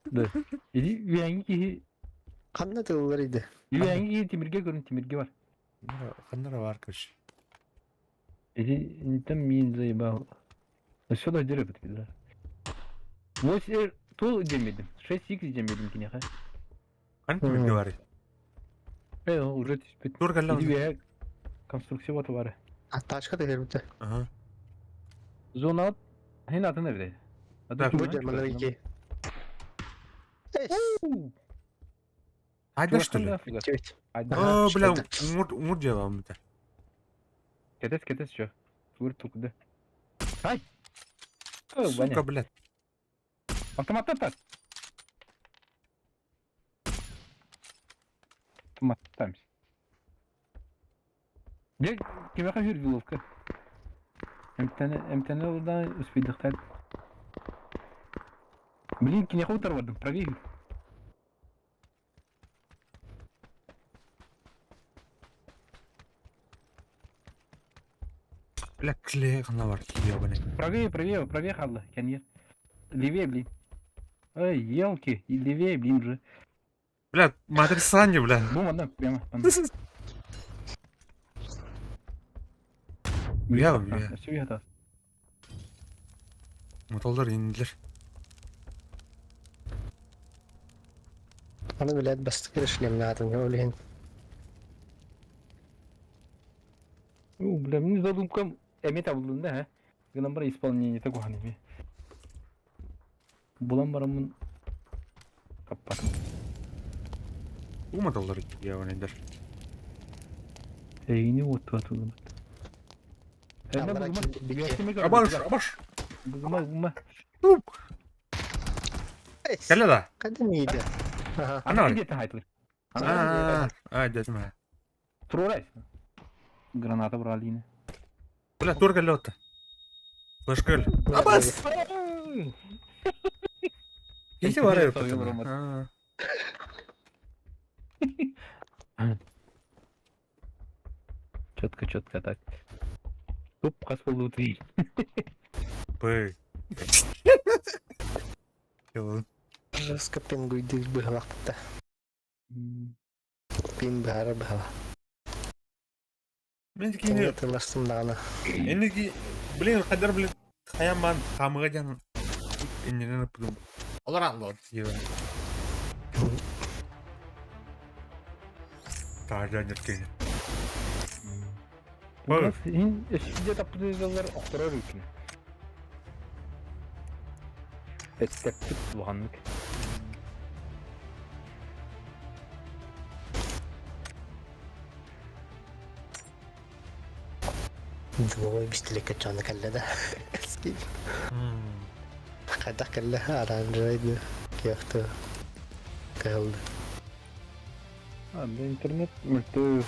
Speaker 1: Да. Иди үөҥҥи киһи,
Speaker 3: Ханна тыллар иди.
Speaker 1: үөҥҥи киһи тимиргэ көрүн тимиргэ бар.
Speaker 2: Ханнара бар, короче.
Speaker 1: Иди там мин заебал. Сюда деревья да. 8 тул демедим. 6x демедим кинеха.
Speaker 2: Хан тимиргэ бар.
Speaker 1: Уже түспүт.
Speaker 2: Тур кэллэ.
Speaker 1: Иди үөһэ конструкция вот бары.
Speaker 3: А тачка да бербите.
Speaker 2: Ага.
Speaker 1: Зона хин атын эбит.
Speaker 2: Так,
Speaker 3: Бу жерманар ики.
Speaker 2: Айда, что ли?
Speaker 3: Чуть.
Speaker 2: О, бля, умур, умур делал это.
Speaker 1: Кетес, кетес, что? Тур тукды. Ай!
Speaker 2: Сука, блядь.
Speaker 1: Автомат так. Автомат там. Де кимеха жүр виловка. МТН олдан успейдіқтар. Блин, кинеха утар бардым, правее.
Speaker 2: Бля, клей ханна бар, ебаный.
Speaker 1: Правее, правее, правее халла, кенер. Левее, блин. Эй, елки, и левее, блин же.
Speaker 2: Бля, матрисани, бля.
Speaker 1: Бум, одна, прямо.
Speaker 2: Я, бля.
Speaker 1: Все, я тас.
Speaker 2: Мотолдар инилер.
Speaker 3: Аны билет бастык шлемне атын өлген.
Speaker 1: Ну, бля, мне задумкам эмет абылдын да, а? Гынан бар исполнение такого неме. Булан барамын каппар.
Speaker 2: У мотолдар ебаныйдар.
Speaker 1: Эйни вот атылым.
Speaker 3: Аллара килди.
Speaker 2: Абаш, абаш.
Speaker 1: Бугума, бугума.
Speaker 2: Кэллэ да.
Speaker 3: Кайда миде? Ага.
Speaker 2: Ана бар.
Speaker 1: Где-то хайтылыр.
Speaker 2: А, а, дядь моя.
Speaker 1: Турурайс. Граната брали. ини.
Speaker 2: Бля, тур кэллэ отта. Флешка кэллэ. Абас! Киһи бар эбит.
Speaker 1: Союл Четко, четко так. Туп, хас болду три.
Speaker 2: Пы.
Speaker 3: Жестко пингуйды быһалахта. Пин быһара быһала.
Speaker 2: Мен кини
Speaker 3: Тылластым даҕаны.
Speaker 2: Эники, блин, хадар, блин, хаяман хамыга жан инненен пудум. Олар алло, ебан. Тажа неркене.
Speaker 1: Ин эсиде таппытыгалар охторор үкүн. Эттеппит улаханнык.
Speaker 3: Двое бистилекке чаны кэллэ да. Скип. Хайдах кэллэ оранжевый киэхтэ кэллэ.
Speaker 1: А, да интернет мөлтөө.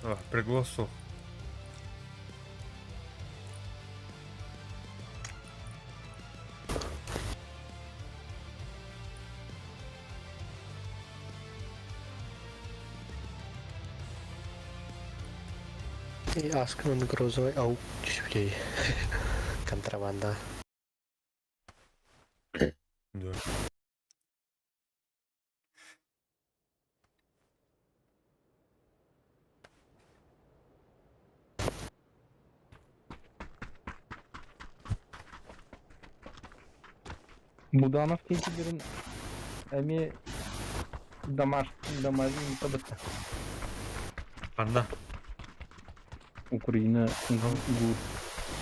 Speaker 2: А, пригласу.
Speaker 3: Аскын грозовый ау түспүтэй. Контрабанда.
Speaker 2: Да.
Speaker 1: Буданов тиийбитин эмиэ домаш домашний табытта.
Speaker 2: Ханна?
Speaker 1: Украина ГУР.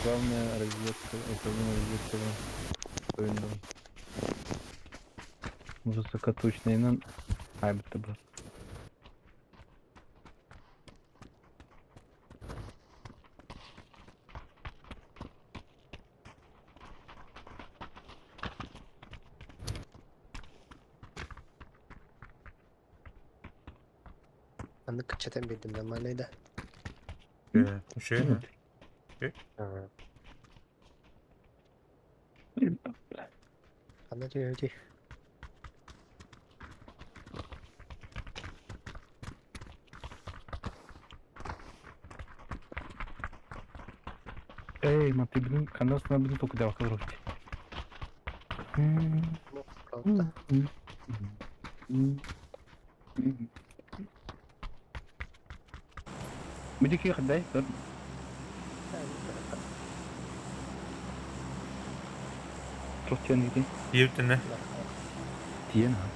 Speaker 1: Главная разведка, управление разведка военного. Высокоточныйынан айбытта бар.
Speaker 3: Аны кыччатан биэрдим нормальный да.
Speaker 2: Үчүгэй.
Speaker 3: Ханна түһүөтүй?
Speaker 1: Эй, ма ты блин, канал на блин только давай короче.
Speaker 3: Правда.
Speaker 1: بدك ياخد ده تروح تاني دي
Speaker 2: Диэбитинэ.
Speaker 1: تينها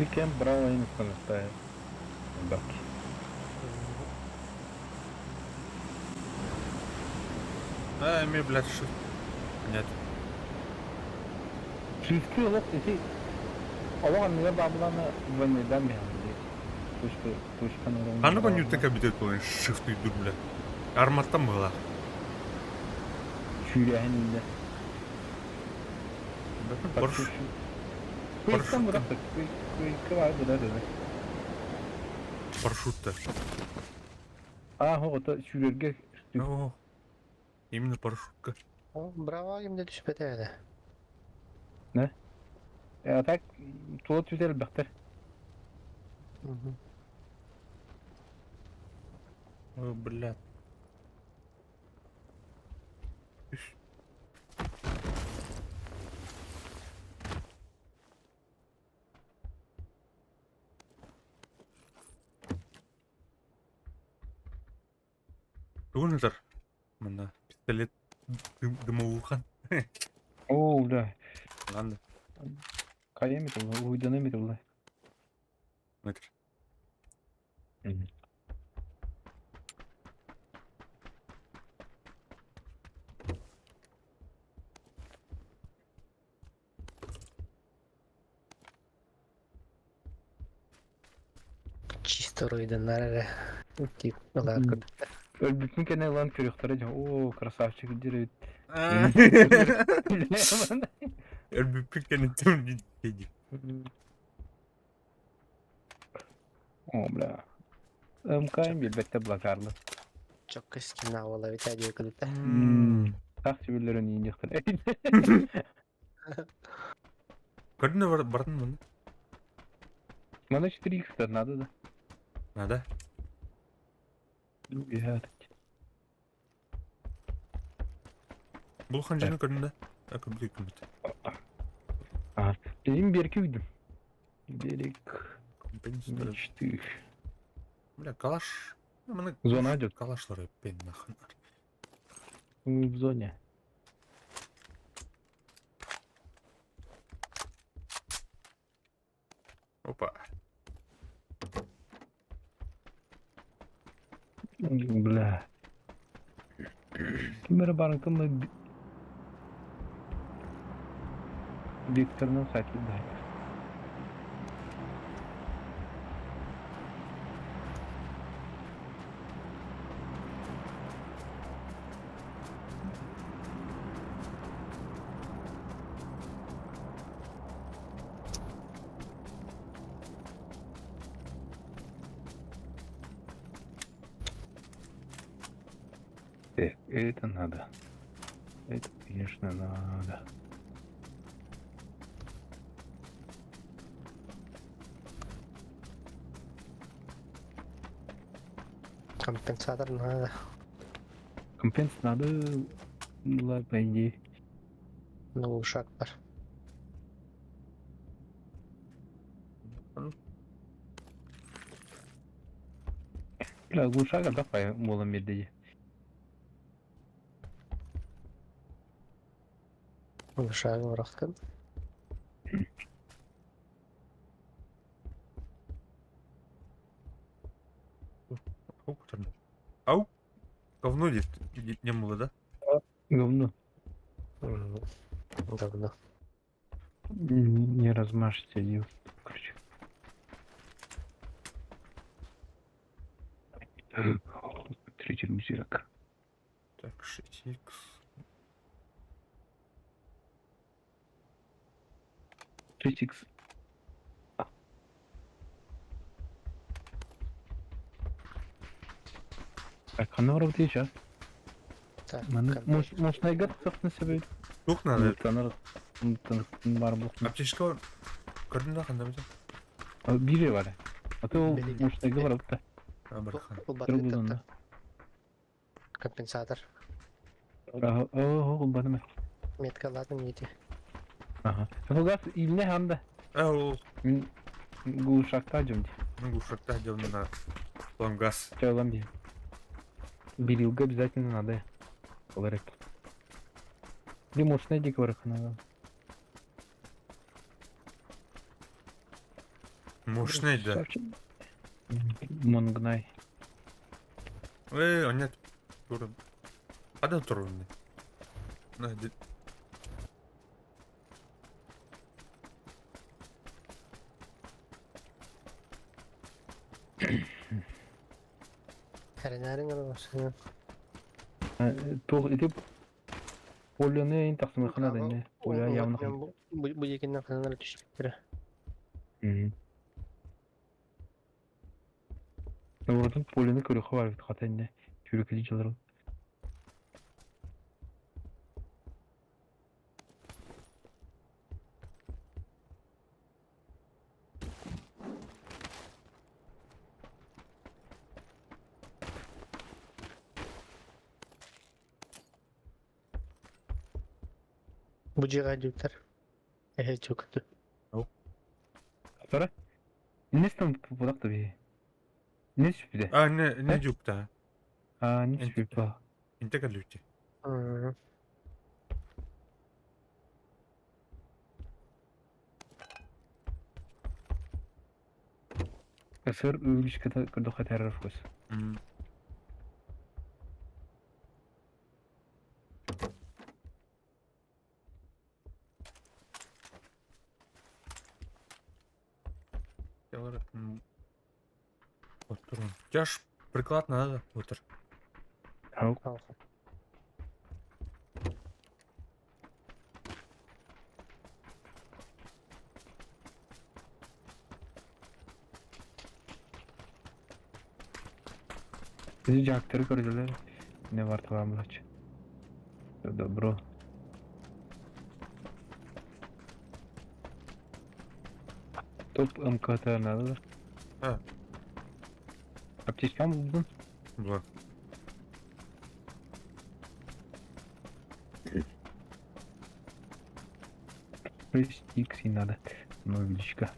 Speaker 1: في كام براو هنا استنى باكي
Speaker 2: Да, эмиэ, блядь, шит. Нет.
Speaker 1: Шифти олох ити олох анныгар баабылаана двойнойдаан биһэҕин дии. Точка точканы
Speaker 2: Ханна коньюкта кэбитэр буолан шифтыйдыр, блядь. Арматтан быһалаах.
Speaker 1: Сүүрээһин иннэ.
Speaker 2: Парш...
Speaker 1: Куйктан
Speaker 2: Парашюттан.
Speaker 1: бырахтык. Куйка баар быда дede.
Speaker 2: Парашютта.
Speaker 1: Аа оҕото сүүрэргэ
Speaker 2: О, именно парашютка.
Speaker 3: Браво кимде түспэтэ этэ.
Speaker 1: А так тула түтэ элбэхтэр.
Speaker 2: Ой, блядь. Үс. Тугун ытар? Манна пистолет дымовухан.
Speaker 1: Оо, бля.
Speaker 2: Ладно,
Speaker 1: Хайа эмит буолла, уһуйдана эмит буолла.
Speaker 2: метр.
Speaker 3: Чисто ройданнар эрэ. Тип ылар курдук.
Speaker 1: Өлбүппүн кэннэ ылан көрүөхтэрэ дьэ, оо, красавчик диир эбит.
Speaker 2: Өлбүппүн кэнниттэн диэди.
Speaker 1: О, бля. МК билбэттэ блокарлы.
Speaker 3: Чокко скина буола эбит ээ диэ курдук.
Speaker 1: Таах сүбэлэрин ииниэхтэрэ.
Speaker 2: Көрдүнэ бардын маны?
Speaker 1: Мана 4 х надо да.
Speaker 2: Надо. Бұл ханжаны көрдүн да? Көрбүт көрбүт.
Speaker 1: Им берки үйдүм. Берег мечты.
Speaker 2: Бля, калаш. Маны
Speaker 1: Зона идет.
Speaker 2: калашлары пен нахуй.
Speaker 1: В зоне.
Speaker 2: Опа.
Speaker 1: Бля. Ким эрэ баарыҥ Викторынан сайтылдаһар. Так, это надо. Это, конечно, надо.
Speaker 3: Компенсатор надо.
Speaker 1: Компенс надо было, по идее.
Speaker 3: Ну, шаг бар.
Speaker 1: Бля, глушага, давай, буолан биэрдэ дии.
Speaker 3: Шаг барахтан.
Speaker 2: Ау, Ау! Говно не было, да?
Speaker 1: Говно.
Speaker 3: Давно.
Speaker 1: Не размажься, ё. Короче. Третий рюкзак.
Speaker 2: Так, 6х.
Speaker 1: 6х. Так, ханна барабыт сейчас.
Speaker 3: Так,
Speaker 1: Маны
Speaker 3: компенс.
Speaker 1: мощный гад сохны себе.
Speaker 2: Тух надо.
Speaker 1: Таныр бар бу.
Speaker 2: Аптечка көрдүм да ханда бит.
Speaker 1: Бире бар. А то
Speaker 3: Билиги.
Speaker 1: мощный барабыт да.
Speaker 2: А бархан.
Speaker 1: Турбузунда.
Speaker 3: Компенсатор.
Speaker 1: Ага, о, барым.
Speaker 3: Метка ладно не
Speaker 1: Ага. Фугас илне ханда.
Speaker 2: А ол
Speaker 1: Мин глушакта жум.
Speaker 2: ну глушакта делал на план газ.
Speaker 1: Чалам би. Берилга обязательно надо. Оларек. Или мощный дик барахана.
Speaker 2: Мощный, да.
Speaker 1: Монгнай.
Speaker 2: Эй, а нет. Турun. Адам турун. На,
Speaker 3: Хәренәрин гына
Speaker 1: Тух итеп Поляны ин тахсымыхана да не. Поля явно.
Speaker 3: Бу егеннән кызлар төшеп китә.
Speaker 1: Ордун поляны көрөхө бар бит хата инде. Түркү жылар.
Speaker 3: Бу җига дютер. Эхе чөктү.
Speaker 1: Тора. Нестен пудак да би. Не сүпүдө.
Speaker 2: А, не, не дюкта.
Speaker 1: А, не сүпү.
Speaker 2: Инте калюти.
Speaker 1: Сыр үлүшкө көрдө хатар фус.
Speaker 2: Отурун. Тяж приклад надо, отыр.
Speaker 1: Ау. Бизи жактыры көрдүлөр. Не бар табамлач. Добро. Топ МКТ надо.
Speaker 2: А.
Speaker 1: Аптечкам булдun.
Speaker 2: Була.
Speaker 1: Плюс X и надо. Ну, величка.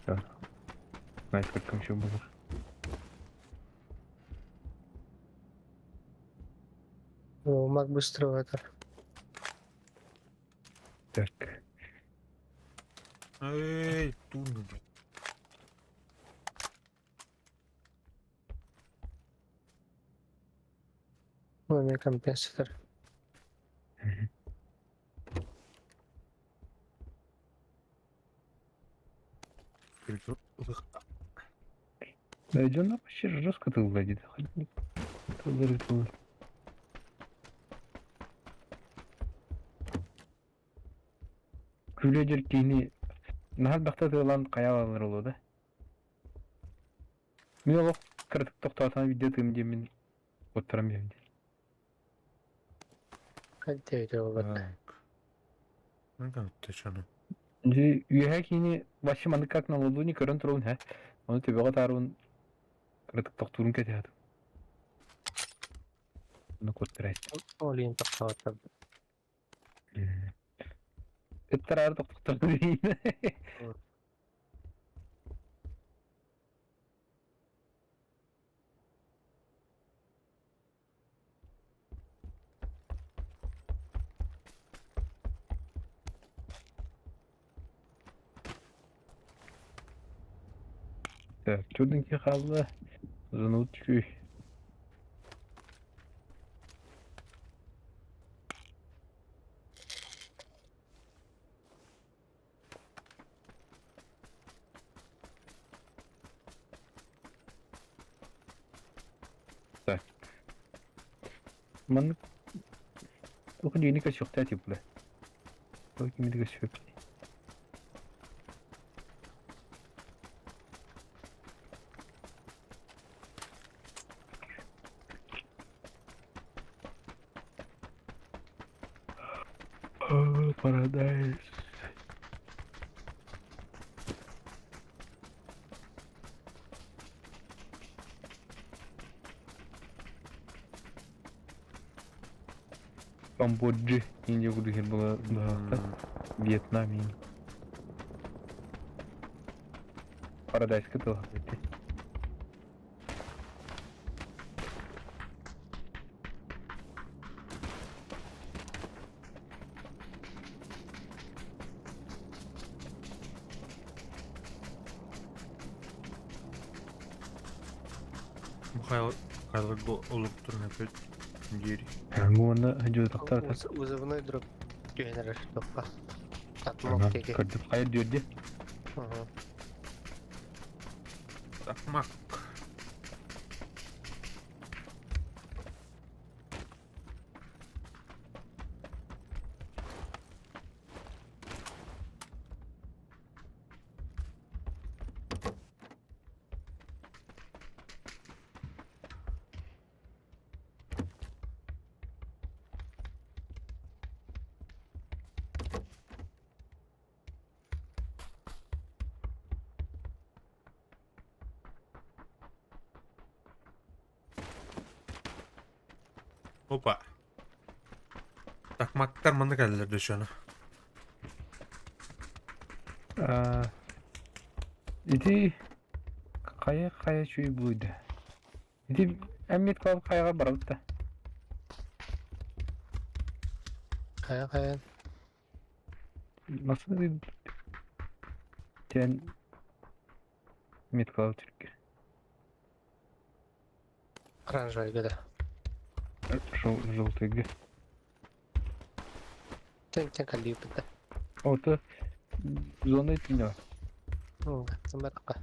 Speaker 1: Да. Знаешь, как там еще было.
Speaker 3: О, маг быстро это.
Speaker 1: Так.
Speaker 2: Эй, тунна, блядь.
Speaker 3: У меня компенсатор.
Speaker 1: Да идем на вообще жестко ты владит. Күлөдер кийини нахал бахта тылан каяланыр олу да. Мен олох кырдык токтоотана видео тым демин оттарам бем.
Speaker 3: Хайдыы буолбат.
Speaker 2: Так. Ну-ка,
Speaker 1: Дьэ, үөһэ киини вообще маннык как на ладони көрөн турабын һэ. Ону төбөҕө таарыбын кыратык тохтуурун кэтэһэтим. Ону куттарайт.
Speaker 3: Ол иһин тохтоотор.
Speaker 1: Ыттараары тохтохторун Так, чудненький хаалла. Занут үчүгэй. Так. Маннык туох дьиэни көрсүөхтээх этибит Туох кимини көрсүөппүтүй? Парадайз. Камбоджи Индия курдук сир буолла Вьетнам иин. Парадайска тыллаабыт.
Speaker 2: Михаил Михайлович олуктурун опять диэри.
Speaker 1: Уонна дьуотахтар
Speaker 3: Вызывной дроп түһэн эрэр тохха. Татмок диэки.
Speaker 1: Көрдүм хайа дүөрдэ.
Speaker 2: Такмак. Опа. Такмактар манна кэллилэр дөшөнө.
Speaker 1: Ити хайа хайа чүй буйда. Ити эммит клаб хайаҕа барабыт да.
Speaker 3: Хайа хайа.
Speaker 1: Массыына тен Мид Клаб түркө.
Speaker 3: Оранжевыйга да.
Speaker 1: Желтыйга.
Speaker 3: Тен каллыыбыт да.
Speaker 1: Ото зона итиннэ.
Speaker 3: Баракка.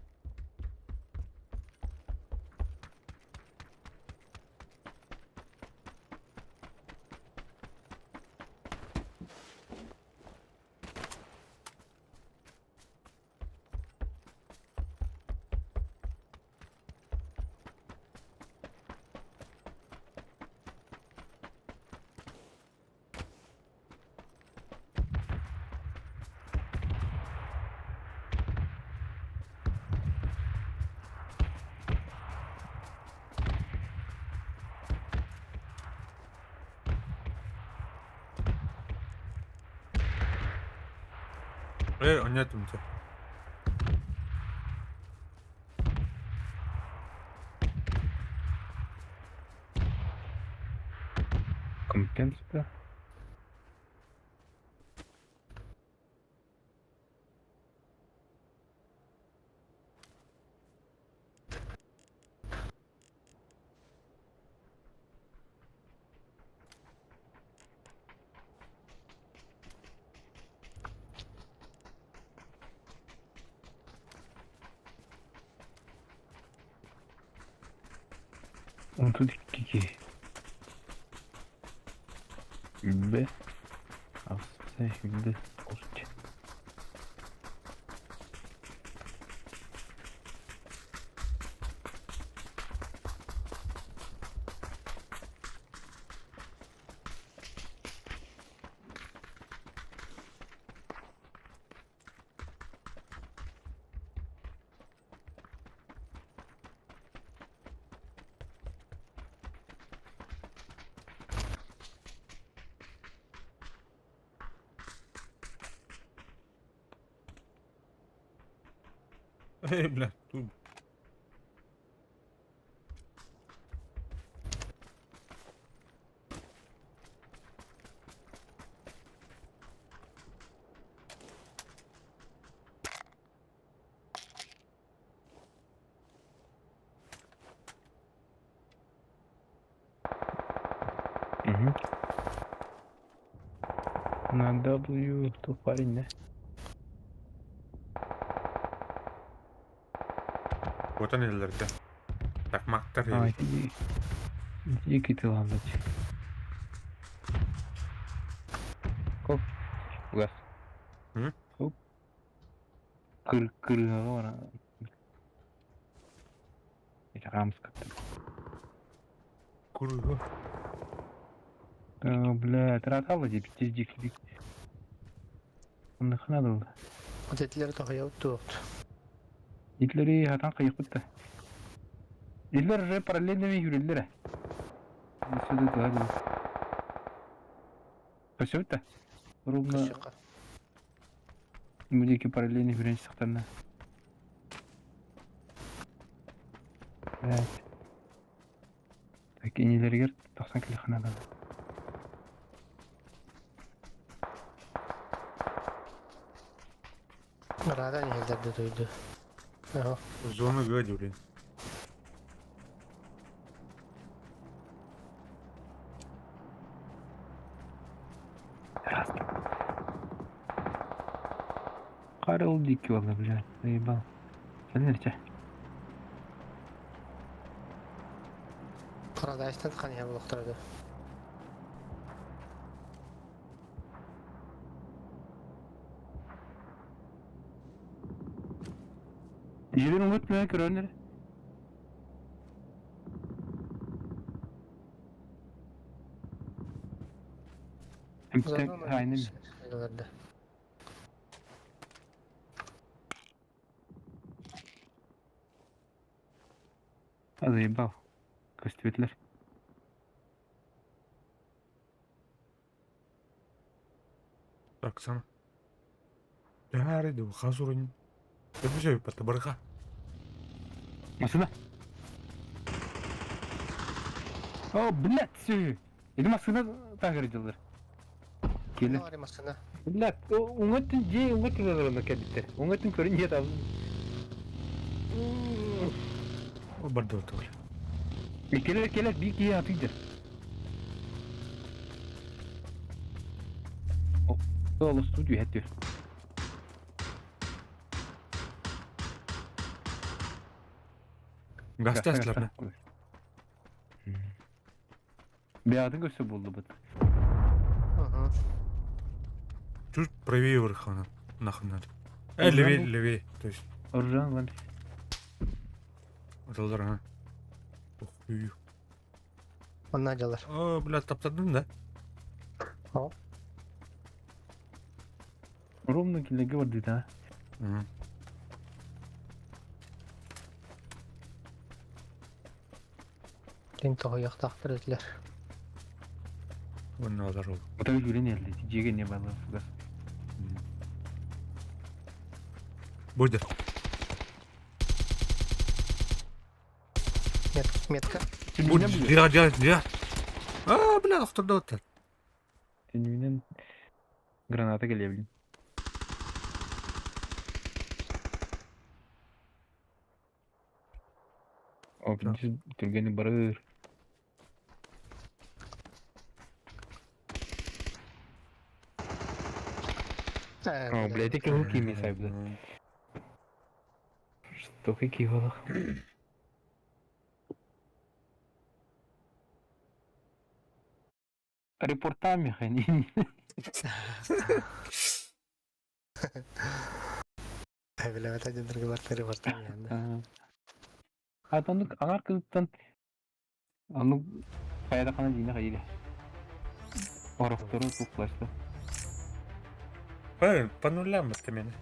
Speaker 2: Э, онньоотум чэ.
Speaker 1: Компенсация. Онтон икки Үбэ ахса үбэ орч.
Speaker 2: Эй, бля, тут.
Speaker 1: Угу. На W то парень, да?
Speaker 2: Вот они да. Так, мактар.
Speaker 1: А, иди. Иди ты ладно. Коп. Газ. Хоп. Кыр кыр Рамска.
Speaker 2: Курга.
Speaker 1: Бля, тратала деп дик дик. Нахна надо.
Speaker 3: Вот этилер тоһуйа туохт.
Speaker 1: Итлери хатан кайыппыт. Итлер уже параллельно юриллер. Сюда туда. Көсөбүт Ровно
Speaker 3: Көсөкка.
Speaker 1: Мудики параллельно юрен сактарна. Блять. Так, инилергер 90 килохана да.
Speaker 3: Рада нехилдерди туйду. Ага.
Speaker 2: Зона гади, блин.
Speaker 1: Раз. Карл дикий валла, блядь, заебал. Сәлнерче.
Speaker 3: Парадайстан ханиха булуктарды.
Speaker 1: Жилин үтмә көрөнөр. Эмтек хайны. А заебал. Көстүбүтлер.
Speaker 2: Так, сам. Тахары хазурын. Көбүсө патабарга.
Speaker 1: Машина. О, блядь, все. Иди машина так делар. Келе.
Speaker 3: Машина.
Speaker 1: Блядь, уңатын же уңатын алар кәдиттер. Уңатын көрүн же табын.
Speaker 2: О, барды отыр.
Speaker 1: Келе келе бир кие атыйдыр. О, студию хәттер.
Speaker 2: Гастаслар.
Speaker 1: Беатын көрсө болду бут.
Speaker 3: Угу.
Speaker 2: Чуть правее верхана. Нахуй надо. Левее, левее. То есть,
Speaker 1: Оружан лан.
Speaker 2: оталдар, ага. Ох, үй.
Speaker 3: Онна жалар.
Speaker 2: О, блядь, таптадым, да?
Speaker 3: О.
Speaker 1: Ровно келеге барды да.
Speaker 2: Угу.
Speaker 3: Ким тоһуяктаахтар этилер.
Speaker 2: Онна алар ол.
Speaker 1: Ота жүрен элди. Жеге не балы фугас.
Speaker 2: Бойда.
Speaker 3: Метка.
Speaker 2: Бойда. Дира, дира, дира. А, бля, охторда оттар.
Speaker 1: Тенүнен граната келе билин. О, түргени барыр. О, блядь, эки хуки ми сайбы. Что какие голах? Репортами хани.
Speaker 3: Билебет один другой репортами.
Speaker 1: А тондук аңар кызыттан аны каяда кана дийне кайда. Орохтору туклашты.
Speaker 2: Эй, по нулям это меня.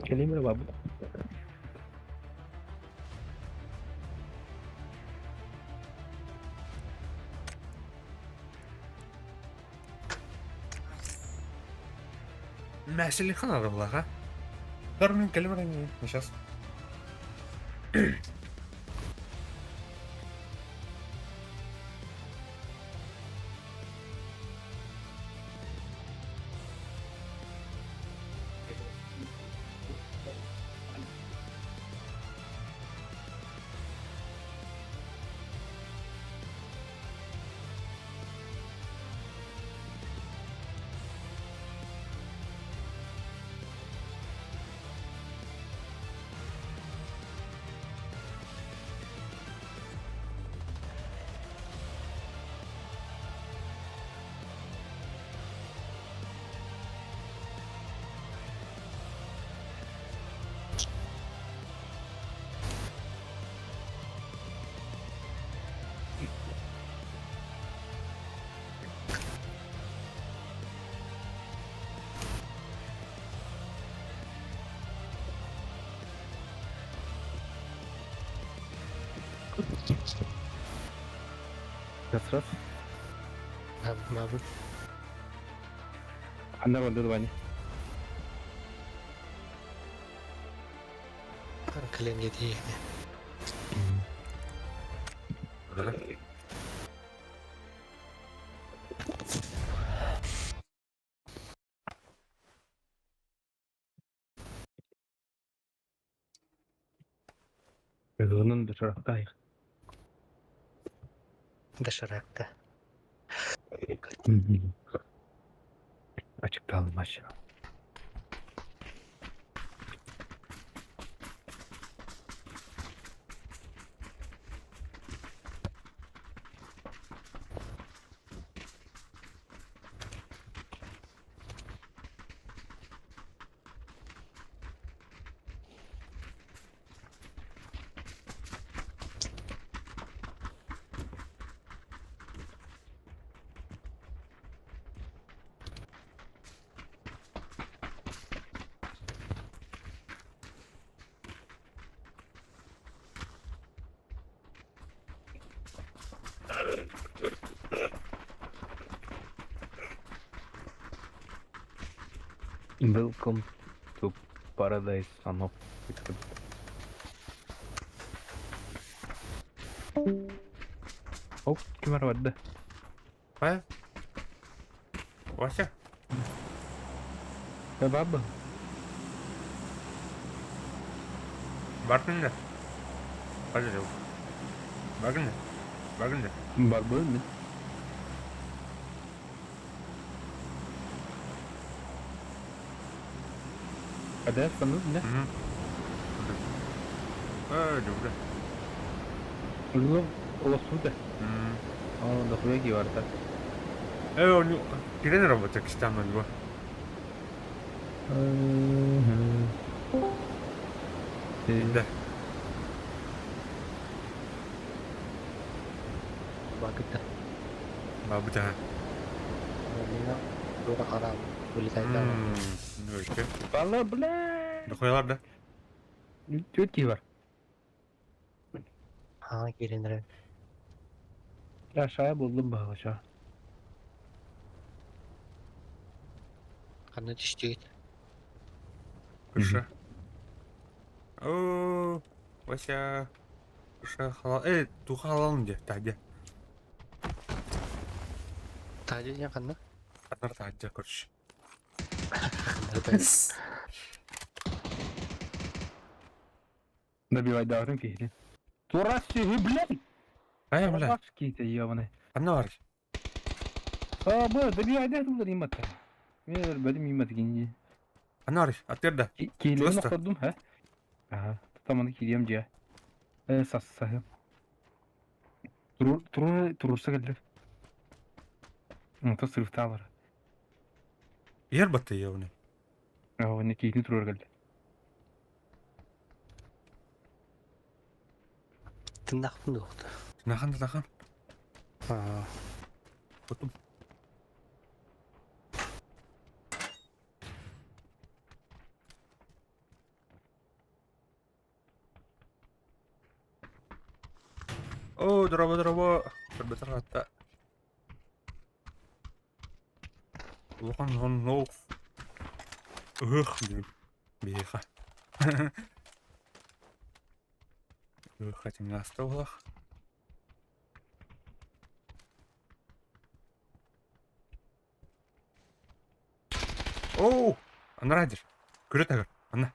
Speaker 1: Келемир бабы.
Speaker 2: Мәселехан арыллаха. Дар мин кэлим эрэ сейчас.
Speaker 1: Раз раз.
Speaker 3: Мабы.
Speaker 1: Андар бар Ваня.
Speaker 3: Кэлэн диэтии.
Speaker 1: Ыгынан доширактай.
Speaker 3: Доширакта.
Speaker 1: Açık aşağı. Welcome to Paradise Sanok. Оп, ким бар барда?
Speaker 2: Хайа? Вася?
Speaker 1: Баба.
Speaker 2: Бардын да? Хазыр Бардын да? Бардын да?
Speaker 1: Барбы мен. Hadi sanırım ne?
Speaker 2: Hı. Öyle.
Speaker 1: Улуу улуусуда.
Speaker 2: М.
Speaker 1: Аа, дохуя барда.
Speaker 2: Э, он кирен работа кистаман го. Да.
Speaker 3: Бабыта.
Speaker 2: Бабыта.
Speaker 3: Дура харам. Вылетает.
Speaker 2: Өйке.
Speaker 1: Бала, бля.
Speaker 2: Дохуялар да.
Speaker 1: Төрт бар.
Speaker 3: Аа, киренер.
Speaker 1: Aşağıya buldum bak aşağı.
Speaker 3: Ханна түстүгүт.
Speaker 2: Күші. О, Вася. Күші халал. Э, туха халалын де, тәде.
Speaker 3: Тажы ден ханна?
Speaker 2: Атар тәде, короче.
Speaker 1: Добивай дағырын кейді. Тура сүйі, блядь!
Speaker 2: Ай, бля.
Speaker 1: Кейді, ебаный.
Speaker 2: Анна бар.
Speaker 1: А, бля, добивай дағырын имат. Мен бәдім имат кенде.
Speaker 2: Анна бар. Атер да.
Speaker 1: Кейлерін
Speaker 2: Чувство?
Speaker 1: оқырдым, ха? Ага, таманы кейлем же. Э, сас, сас. Турур, турур, турурса келді. Онта сырыфта бар.
Speaker 2: Ер батты ебаный.
Speaker 1: Ага, не кейтini турур келді.
Speaker 3: Тыннахпын дуохта.
Speaker 2: Нахан да нахан.
Speaker 3: Аа.
Speaker 2: Потом. О, здорово, здорово. Ребята, рата. Лохан, он, ноу. Ыһыах бүгүн. Биһиэхэ. Ыһыах этиҥҥэ ааста буолах. Оу! Анараа дир. Күрэ тагыр. Анна.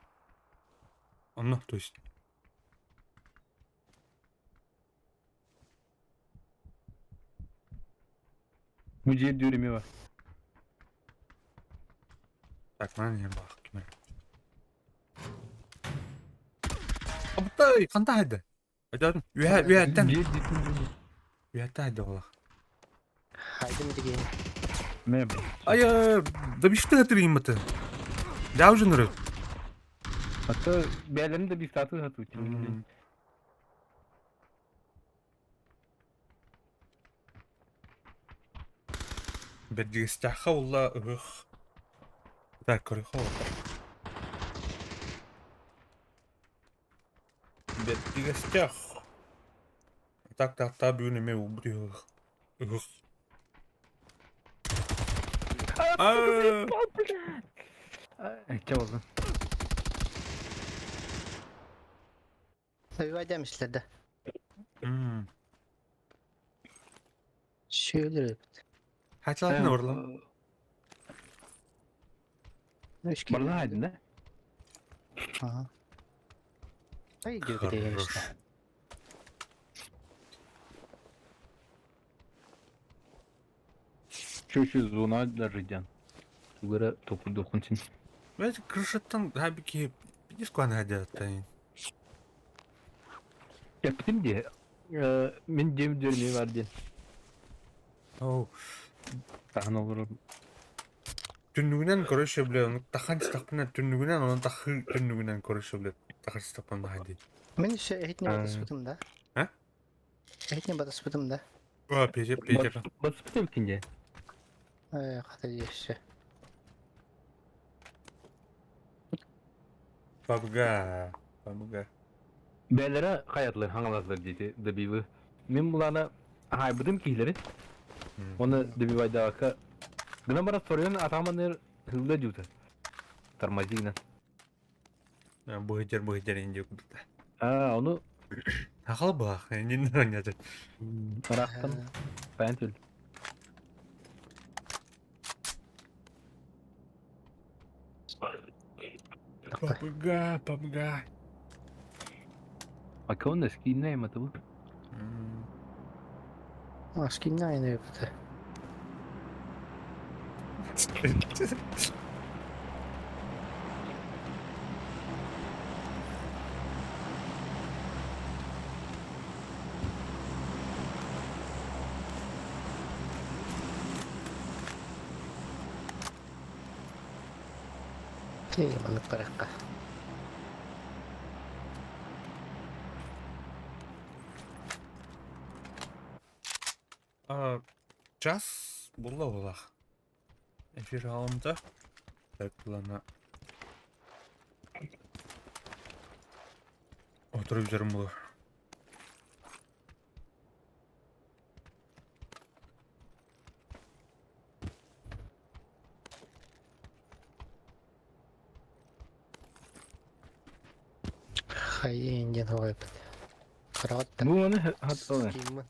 Speaker 2: Онно, то есть.
Speaker 1: Бу дьиэ дүр эмиэ бар.
Speaker 2: Так, манан иһэн баах ким эрэ. Абытай, ханта хайда? Өтөтүн, үөһэ, үөһэттэн.
Speaker 1: Дьиэ дьиэтин
Speaker 2: Үөһэттэн хайда буолах.
Speaker 3: Хайдым дигин.
Speaker 1: Мэ.
Speaker 2: Ай, да биште хатырыйматы. Дяужыныры.
Speaker 1: Ата бээлэрин да бифтаты хатуу.
Speaker 2: Бэрдьигэстээххэ ула ыһыах. Так, көрүөххэ ула. Бэрдьигэстээх. Так, так, так, бүгүн эмиэ уубут ыһыах. Ыһыах. Аа!
Speaker 1: Чэ болдун.
Speaker 3: Добивайдам ишлэр да.
Speaker 2: М.
Speaker 3: Шүөлөр эбит.
Speaker 2: Хачалатын орлан.
Speaker 3: Үш киһи.
Speaker 1: Барла айдын да?
Speaker 3: Ага. Ай, диэки
Speaker 2: Хорош.
Speaker 1: Чү-чү зона даже дьан. Тугара токуйдуоххун син.
Speaker 2: Знаете, крышаттан хабики пидис куан хадяттан.
Speaker 1: Эппитим дии. Мин дьиэм дьүөрүмэ бар диэн.
Speaker 2: Оу.
Speaker 1: Таһан олорор.
Speaker 2: Түннүгүнэн короче, бля, ну тахан стахпына түннүгүнэн, онон тахы түннүгүнэн короче, бля, тахан стахпына хади.
Speaker 3: Мин еще эһитне батыспытым да.
Speaker 2: А?
Speaker 3: Эһитне батыспытым да.
Speaker 2: О, пежеп, пежеп.
Speaker 1: Батыспыт эбиккин дии.
Speaker 3: Э, хата еще.
Speaker 2: Бабга, бабга.
Speaker 1: Бээлэрэ хайатылар хаҥалаатылар диэти добивы. Мин булаана хаайбытым киһилэри. Оны добивайдаакка гынан баран соруйан атааманыр хылла дьуута. Тормозигынан.
Speaker 2: Быһыдьар быһыдьар инди курдук.
Speaker 1: Аа, ону
Speaker 2: Хахал баах, иннин оонньоото.
Speaker 1: ыраахтан паан түл.
Speaker 2: Бабга, бабга.
Speaker 1: Акон скиннэ матыбы.
Speaker 3: А, скинна айны эбит. Тиги маннык барыахха.
Speaker 2: А, час була булах. Эфир алымда. Так, плана. Отырып жүрмін бұлар.
Speaker 3: Хайы индиан хоҕойбут. Хараҕат
Speaker 1: Бу маны хатталы.
Speaker 3: Скиммын.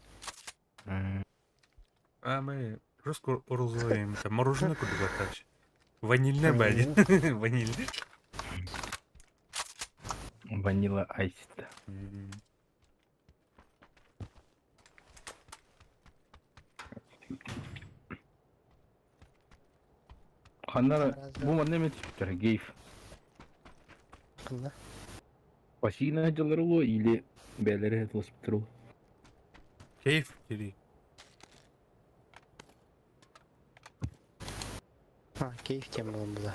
Speaker 2: А мы просто урузуем. Это мороженое куда вообще. Ванильное бали. Ваниль.
Speaker 1: Ванила айс. Ханнара бу манна эме түспүттэр гейф.
Speaker 3: Ханна?
Speaker 1: Пассивная дьаллар улуу или бээлэри тылыспыттар улуу.
Speaker 2: Кейф кири.
Speaker 3: А, кейф тем булан була.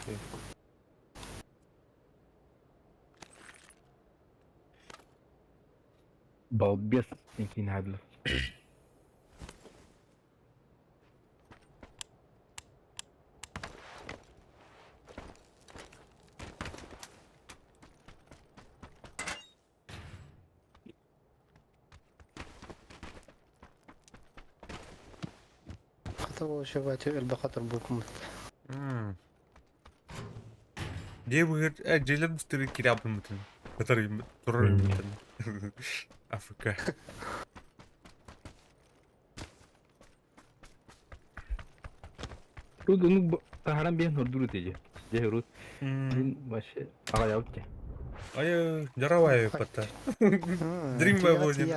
Speaker 1: Балбес некин хадлар.
Speaker 3: Хата ол шөбәтү элбэ хатыр булкумут.
Speaker 2: Дьиэ быыһыгар э дьиэлэр быстары киирэ Кытары турар Африка.
Speaker 1: Тут ну таһаран биэн ордур этэ дьэ урут мин вообще аҕайабыт дьэ.
Speaker 2: Ай, жарабай пата. Dream болен.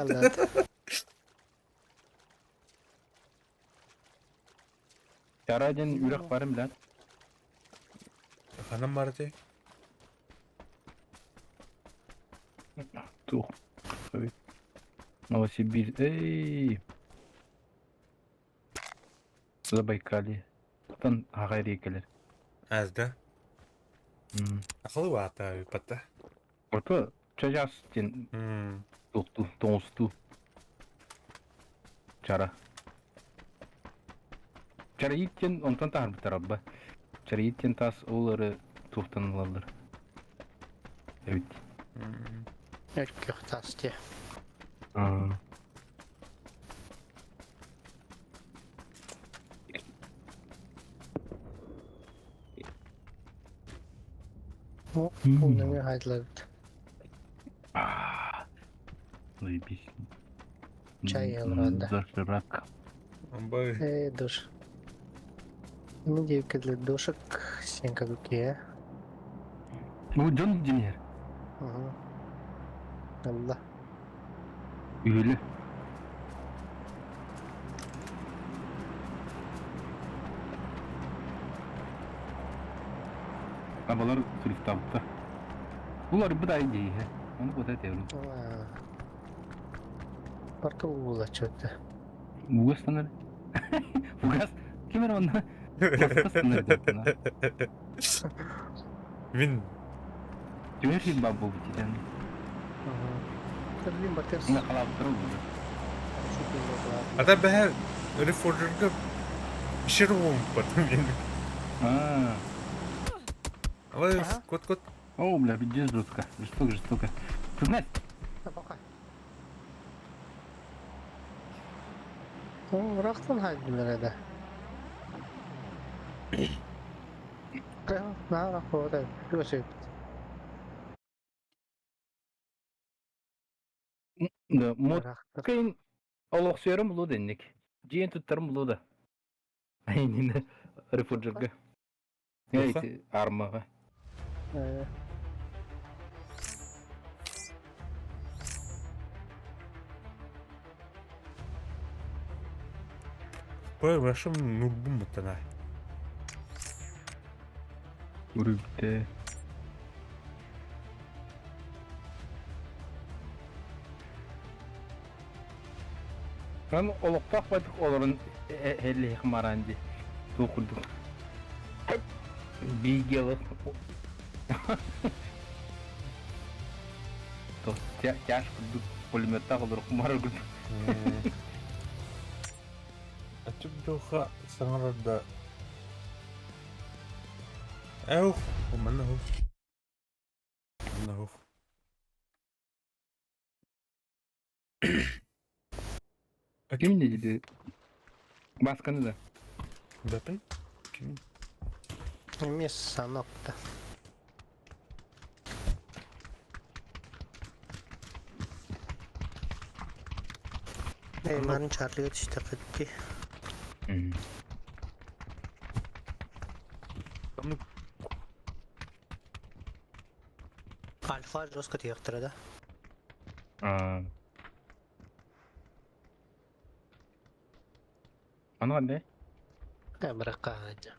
Speaker 1: Чара диэн үрэх барым билэн.
Speaker 2: Ханан барытай?
Speaker 1: Туох. Новосибирск. Эй! Забайкалье. Тан аҕай рекэлэр.
Speaker 2: Аз да? Ахылы баата пата.
Speaker 1: Ото чажас диэн туохтуу, тоҥустуу. Чара. Чараит диэн онтон таһаарбыттар абба. Чараит диэн таас ол эрэ туохтан ылаллар. Эбит.
Speaker 3: Өккөх таас дии. О, нөҥүө хаайдыларбыт.
Speaker 1: Заебись.
Speaker 3: Чай ылранда.
Speaker 1: Доширак.
Speaker 2: Амбай.
Speaker 3: Э, душ. Ну, девка для дошек, стенка дуке.
Speaker 1: Ну, дьон дьиҥэр.
Speaker 3: Угу. Алла.
Speaker 1: Үһүлү. Абалар сурифтаабыттар. Булар бу да дии. Ону вот это я
Speaker 3: Парка уула чөттө.
Speaker 1: Угас танар. Угас. Ким эрэ онно маска станар
Speaker 2: Мин
Speaker 1: Түһэр сир баар буолбут итэн.
Speaker 3: Блин, батыр.
Speaker 1: Мына халаабыттара буолар.
Speaker 2: Ата бэһэ Reforger'га ишер уомпат мин.
Speaker 1: Аа.
Speaker 2: Алай, кот кот.
Speaker 1: О, бля, пиздец жестко. Жестоко, жестоко. Ты знаешь?
Speaker 3: Пока. Ыраахтан хаайдылар этэ. Наара хотой, өсөйбүт.
Speaker 1: Да, мод кыйын олохсуйарым булуу денник. Дьиэн туттарым булуу да. Айнина Reforger'га. Эй, армаға.
Speaker 2: Пой, вашим нурбум бутана.
Speaker 1: Үрүбүтэ. Аны олохтоох байтык олорон эллиһих мараан дии. Туох курдук. Биигелых. Тяж курдук пулеметтаах олорук мара курдук.
Speaker 2: Ачып дьылха саҥарар да Эух, манна хух. Манна хух.
Speaker 1: Ким не диди? Басканы да.
Speaker 2: Бэпин? Ким?
Speaker 3: Эмиэ санок да. Эй, маны Чарлига түстэххит дии. Альфа жестко тиэхтэрэ да?
Speaker 1: Аны ханна?
Speaker 3: Быракка аадьа.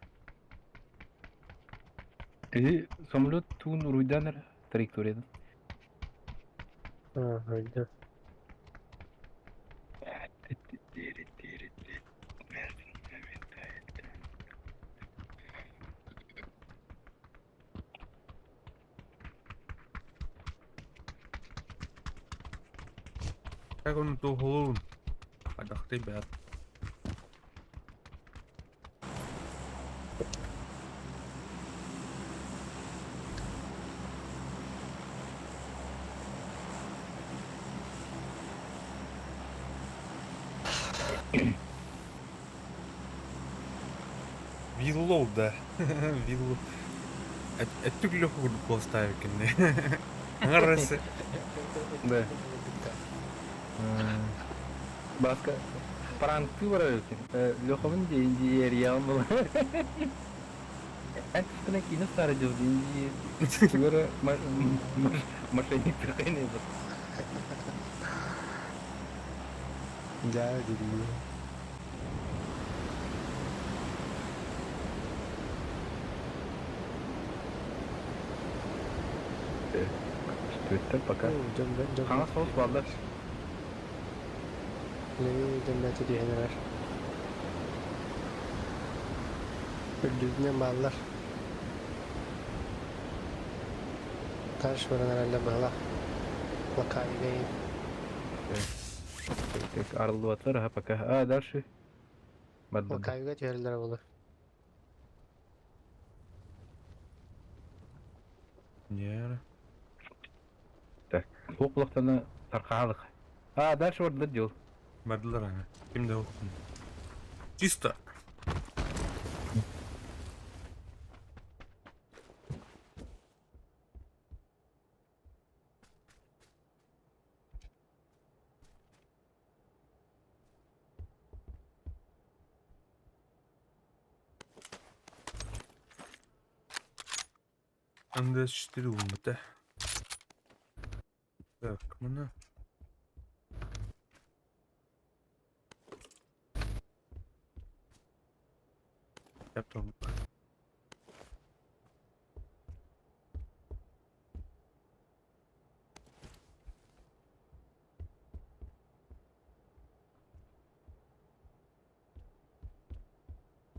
Speaker 1: Эти самолет туун уруйдаан эрэ траекториядан.
Speaker 3: Уруйдан.
Speaker 2: Так он туһулуун. Хайдахтый бэт. Виллоу, да. Виллоу. Өттүк Леха курдук куоластаабыт кэннэ. Аҥарасы.
Speaker 1: Да. Баска пранкты барар эбиккин. Лехабын диэн диэриэҕим була. Эн тускуна киинэ устаары дьыл диэн Тугара мошенник тыркайны
Speaker 3: Да, дебил.
Speaker 1: Түөттэр пока. Хаҥас соус бааллар.
Speaker 3: Дьон бэйэтэ түһэн эрэр. Үрдүбүтүнэн бааллар. Таш баран эрэллэр быһалаах. Лакаайга
Speaker 1: Так, арыллыбатылар аха пока. А, дальше. Барда.
Speaker 3: Лакаайга түһэллэрэ буолуо.
Speaker 2: Не.
Speaker 1: Так, суох булахтана тархаалык. А, дальше бардылар дьыл.
Speaker 2: Бардылар ага. Ким да охтун. Чисто. МДС-4 ууммута. Так, мына. Потом.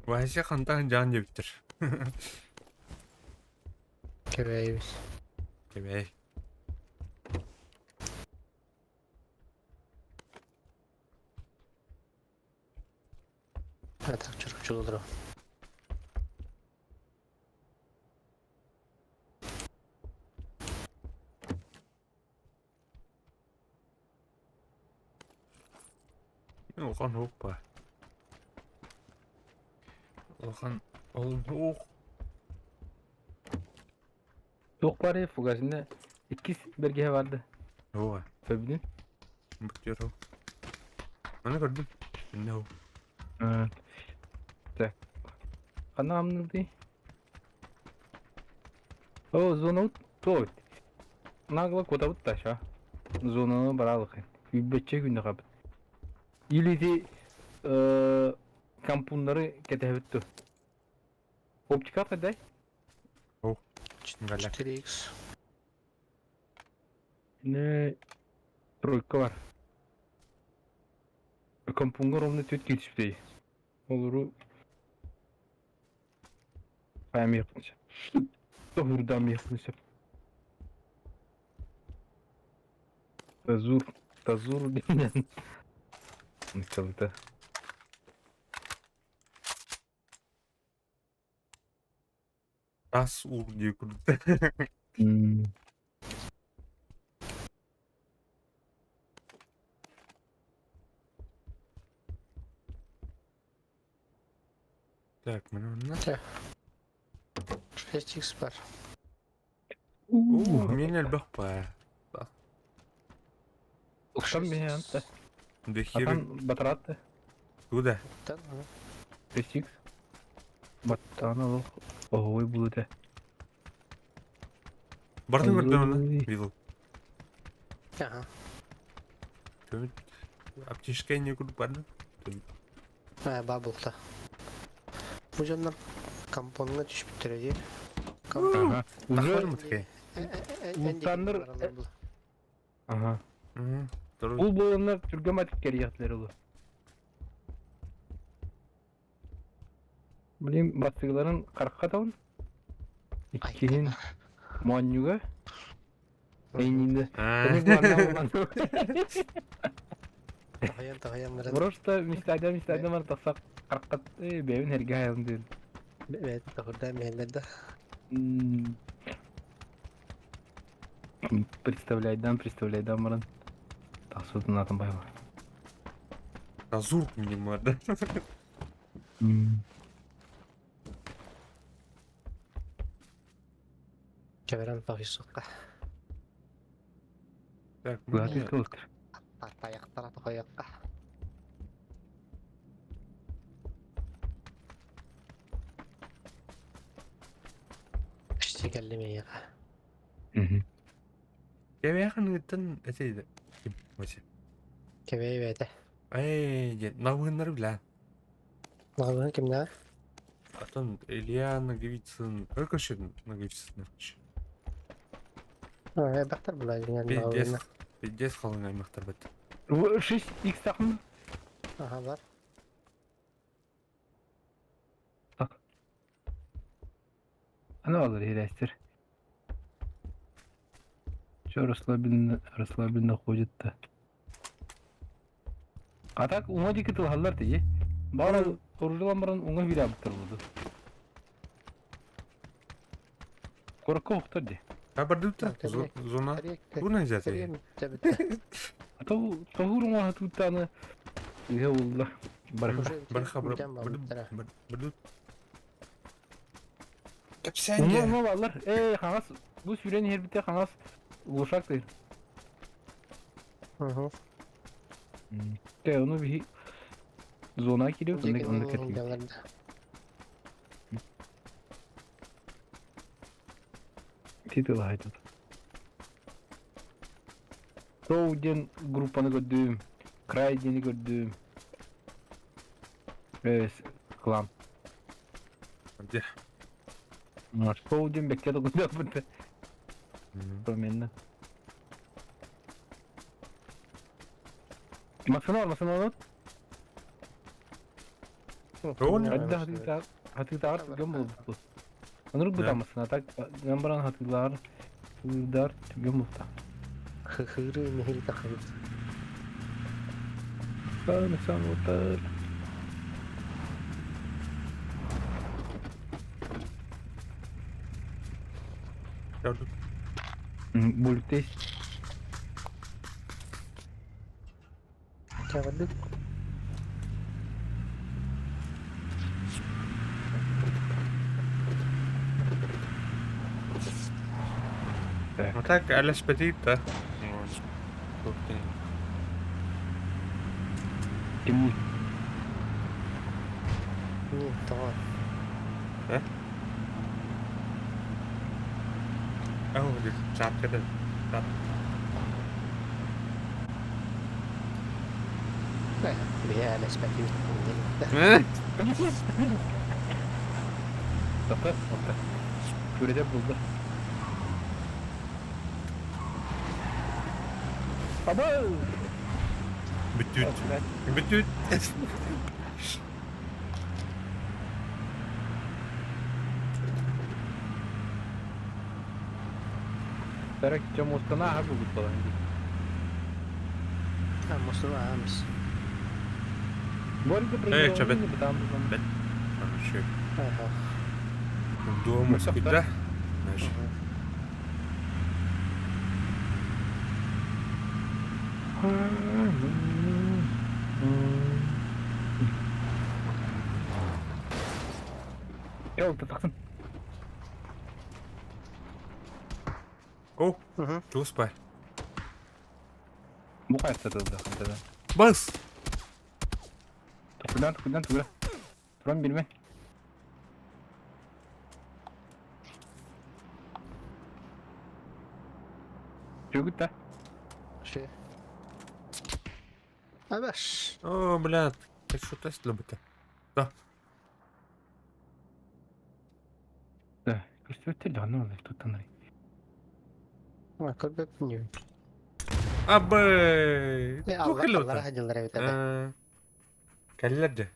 Speaker 2: Вася хантан дьаан диэбиттэр.
Speaker 3: Кэбээйбит.
Speaker 2: Кэбээй.
Speaker 3: Атах чуручу олорор.
Speaker 2: Улахан уһук Улахан уһук.
Speaker 1: Туох баарый фугасина иккис бэргэһэ барды.
Speaker 2: Ооба.
Speaker 1: Сөбүнүн.
Speaker 2: Быктер Маны көрдүм. Инне ол.
Speaker 1: Так. Ханна амнылды? О, зона тоот. Нагло кутабыт да ша. Зонаны баралык. Үббөччө күндө кабыт. Или ити компуннары кэтэһэбит ту. Оптика кайдай?
Speaker 2: Галя.
Speaker 3: 4x.
Speaker 1: Не тройка бар. Компунга ровно түт кетишпей. Олору Памятнича. Тоһурдамиахпын сөп. Тазур, тазур диэн нуччалыта.
Speaker 2: Тас уур дии курдук. Так, маны манна.
Speaker 3: 6x бар.
Speaker 2: Уу, миэнэ элбэх баар.
Speaker 1: Уксам биһиэнтэ.
Speaker 2: Дэхири.
Speaker 1: Атан батараатты.
Speaker 2: Куда?
Speaker 3: Тан,
Speaker 1: 6x. Баттаана олох оһуой булута.
Speaker 2: Бартын көрдөн оны? Вилл.
Speaker 3: Аха.
Speaker 2: Төмүт. Аптечка не курдук барды.
Speaker 3: Ээ, баа буолта. Бу дьоннор компоҥҥа түспүттэрэ дии.
Speaker 1: Ага. Уже
Speaker 2: Тахвар мытке.
Speaker 1: Ултаннар- Ага.
Speaker 2: Туру.
Speaker 1: Ол буоланнар түргэн атып кэлиэхтилэр олу. Блин, бастыгыларын харахха табын. Иккиһин моонньуга. Эйнинде.
Speaker 3: Таһыйан таһыйан баран.
Speaker 1: Просто мистадя мистадя бар тахсак харахха бэйэбин эргэ айылын диэн.
Speaker 3: Бэйэт тохурдаан биһэллэр да.
Speaker 1: Представляйдан, представляйдан баран. Тахсытын атын байла.
Speaker 2: Азур не да.
Speaker 3: Чэбэрэн тоһуйсукка.
Speaker 2: Так,
Speaker 1: Гладкий
Speaker 2: мне...
Speaker 1: скултер.
Speaker 3: Таяқтара тоқойыққа. Почти кэллим эйиэхэ.
Speaker 2: Кэбээхин этейді. Ким? Вообще.
Speaker 3: Кэбэй бэйэтэ.
Speaker 2: Эй, дед, навыгыннары билэн.
Speaker 3: Наҕылыһын кимнээх?
Speaker 2: Атын Илья Наговицын, короче, Наговицын, короче.
Speaker 3: Элбэхтэр була дьиҥэр
Speaker 2: Пиздец,
Speaker 3: наҕылыһына.
Speaker 2: пиздец халыҥ аймахтар бит.
Speaker 1: 6 х тахын.
Speaker 3: Аха бар.
Speaker 1: Ана алар ирәстер. Чё расслабленно, расслабленно ходит-то? А так уҥа диэки тылһаллар тии. Баар оружалан баран уҥа биирээбиттэр буолду. Куоракка охтор дии.
Speaker 2: А бардыта зона. Бу нельзя ты.
Speaker 1: Тоһуур уҥа хатыыттааны иһэ улла. Барха.
Speaker 2: Барха бардыт. Кэпсээн
Speaker 1: Уҥа уҥа бааллар. Ээ хаҥас бу сүүрэн иһэрбитэ хаҥас лошак тыыр. Тэ ону биһи зона кириэбит онно онно кэтиибит. Титулаһай тут. Тоу диэн группаны көрдүм. Край диэни көрдүм. Э, клан.
Speaker 2: Где?
Speaker 1: Тоу диэн бэккэ да көрдөөхпүт. Променна. Массына бар, массына бар. Эрдэ хатыытааҕар хатыытааҕар түргэн буолбуппут. Оннук бытааммысына так гынан баран хатыылааҕар тулуурдаар түргэн буолта.
Speaker 3: Хыхыры михил тахыбыт.
Speaker 1: Сааны
Speaker 2: Gördüm.
Speaker 1: Бултес.
Speaker 3: Чабадык.
Speaker 2: А так, аляс петит, да?
Speaker 1: Кимний?
Speaker 3: Не, тоҕо.
Speaker 2: Э? Ау, чапкада. Чап.
Speaker 3: Биһи әлэспэтибит.
Speaker 1: Тоқта, тоқта. Көрөтө булду. Аба!
Speaker 2: Бүтүт. Бүтүт.
Speaker 1: Тарак чомустана аха булбут балан дии.
Speaker 3: Мусуна амс.
Speaker 1: Борька
Speaker 2: Эй, чабет.
Speaker 1: Бет.
Speaker 2: Бет. Хорошо.
Speaker 3: Ага.
Speaker 2: Дома куда? Знаешь.
Speaker 1: Йол, тахсын.
Speaker 2: О, туспай.
Speaker 1: Бу хайса тылда.
Speaker 2: Бас!
Speaker 1: Кудан, кудан тура. Туран билме. Чөгүт да.
Speaker 3: Ши. Абаш.
Speaker 2: О, блядь. Это что тест любите? Да.
Speaker 1: Да, көстүбэттэр даҕаны ол туттан
Speaker 3: Көрбөп нью.
Speaker 2: Абы!
Speaker 3: Алла аллара хадилар эбит это.
Speaker 2: Кэллэр дьэ.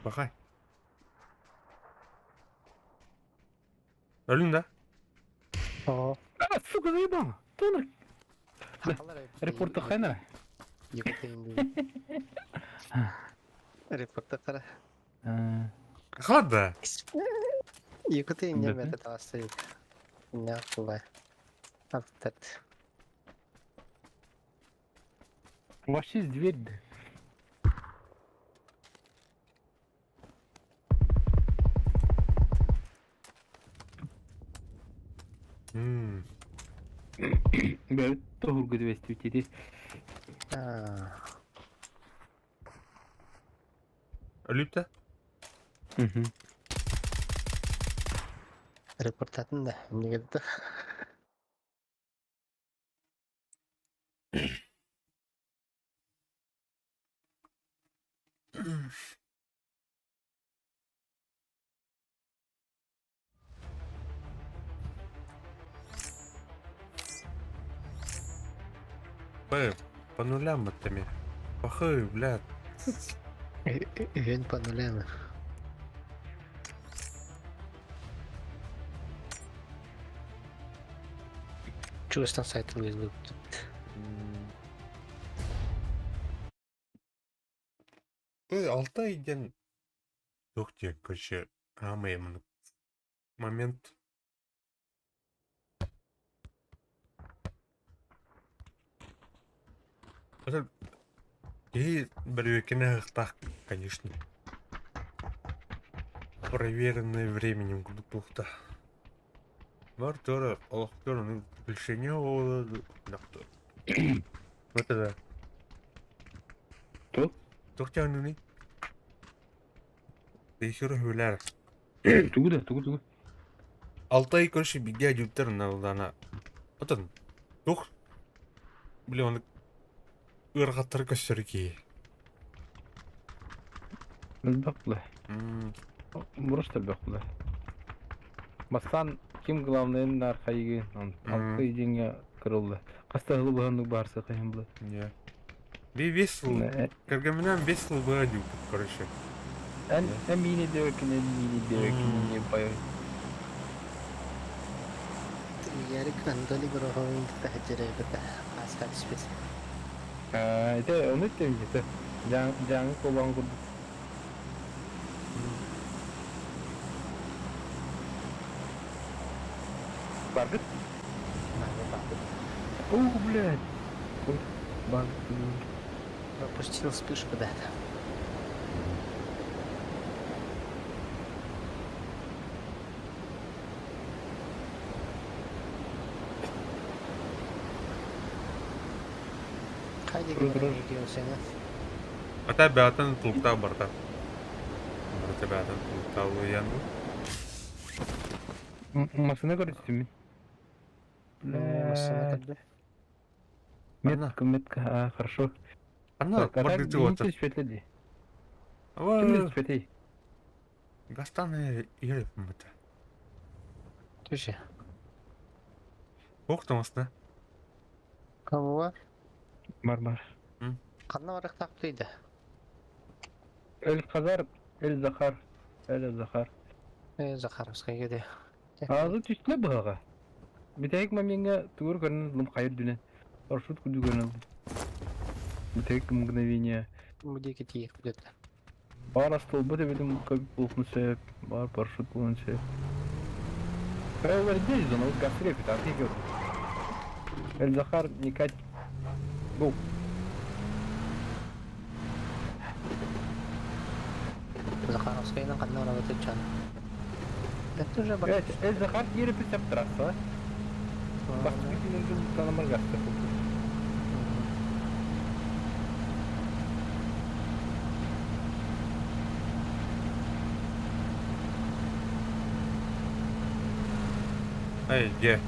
Speaker 2: Бахай. Өлүн да?
Speaker 3: О.
Speaker 1: А, сука, заебал! Тонер! Репорт хайна.
Speaker 3: Репорт кара.
Speaker 2: Хлада.
Speaker 3: Якутия не это тавасы. Не кулай. Автат.
Speaker 1: Вообще дверь. Бэйэбит тоһуурга түбэстибит ити.
Speaker 3: Аа.
Speaker 2: Өлүүтэ?
Speaker 3: Репортатын да, эмнеге да.
Speaker 2: П, по нулям баттами. Пахы, блядь.
Speaker 3: Үһүн по нулям. Чугастан сайтын өзүлүп.
Speaker 2: Ой, Алтай диэн туох диэн, короче, аамай момент. Это киһи бөрүөккэнэ ыһыктаах, конечно. Проверенное временем курдук буолта. Бар туора олохтор ону решение буола Вот это.
Speaker 1: Туох?
Speaker 2: Туох диэҕиний? Еще хүлэр.
Speaker 1: Тугу да, тугу тугу.
Speaker 2: Алтай, короче, бигэ дьүттэр наллана. Отон туох били ону ыарахаттары көстөр киһи.
Speaker 1: Элбэх була. Просто элбэх була. Бастаан ким главныйын наар хайыгын, алты идиҥҥэ кырылла. Хаста ыһылы быһаннык баарса хайын була.
Speaker 2: Не. Би бес сыл, кэргэминэн 5 сыл быһа дьүүппүт, короче.
Speaker 1: Эн эн миини диэбэккин, эн миини диэбэккин, не бай.
Speaker 3: Ярик Анатолий Гороховын кытта сылдьар ааска түспүт.
Speaker 1: Аа, ити ону иттим ити. Дьааҥы куобаҕын курдук. Баргыт? О, блядь! Ой, баг.
Speaker 3: Пропустил вспышку, да. Хайди говори,
Speaker 2: Ата бээтин тулуктаах барда. Барыта бээтин тулуктаах уйан.
Speaker 1: Массыына көрүстүм мин.
Speaker 3: Массыына көрдө.
Speaker 1: Метка, метка, а, хорошо.
Speaker 2: Ана баргыты отыр.
Speaker 1: Светледи. Ким светлей?
Speaker 2: Гастан ереп мыта.
Speaker 3: Түші.
Speaker 2: Ох, тамасына.
Speaker 3: Кому
Speaker 1: Бар бар.
Speaker 3: Қанна барықтақ дейді.
Speaker 1: Эль Хазар, Эль Захар, Эль Захар.
Speaker 3: Э, Захаровская кеде.
Speaker 1: Азы түстүлэ быһаҕа. Бүтэһик момеҥҥа тугур көрөн ыллым хайыр дүнэн. Парашют курдук көрөн ыллым. Бүтэһик мгновение.
Speaker 3: Будеки тиек будет.
Speaker 1: Бар астолба төбөтүн буолуохун сөп, бар парашют буолуон сөп. Здесь зона, вот газ репет, а ты Эль Захар, не кать. Гол.
Speaker 3: Захаровскайның қанна барабыт чан. Это уже бар.
Speaker 1: Эль Захар ерепет сеп трасса. Бастыкы күнүндүн танымар газ.
Speaker 2: Эй, где?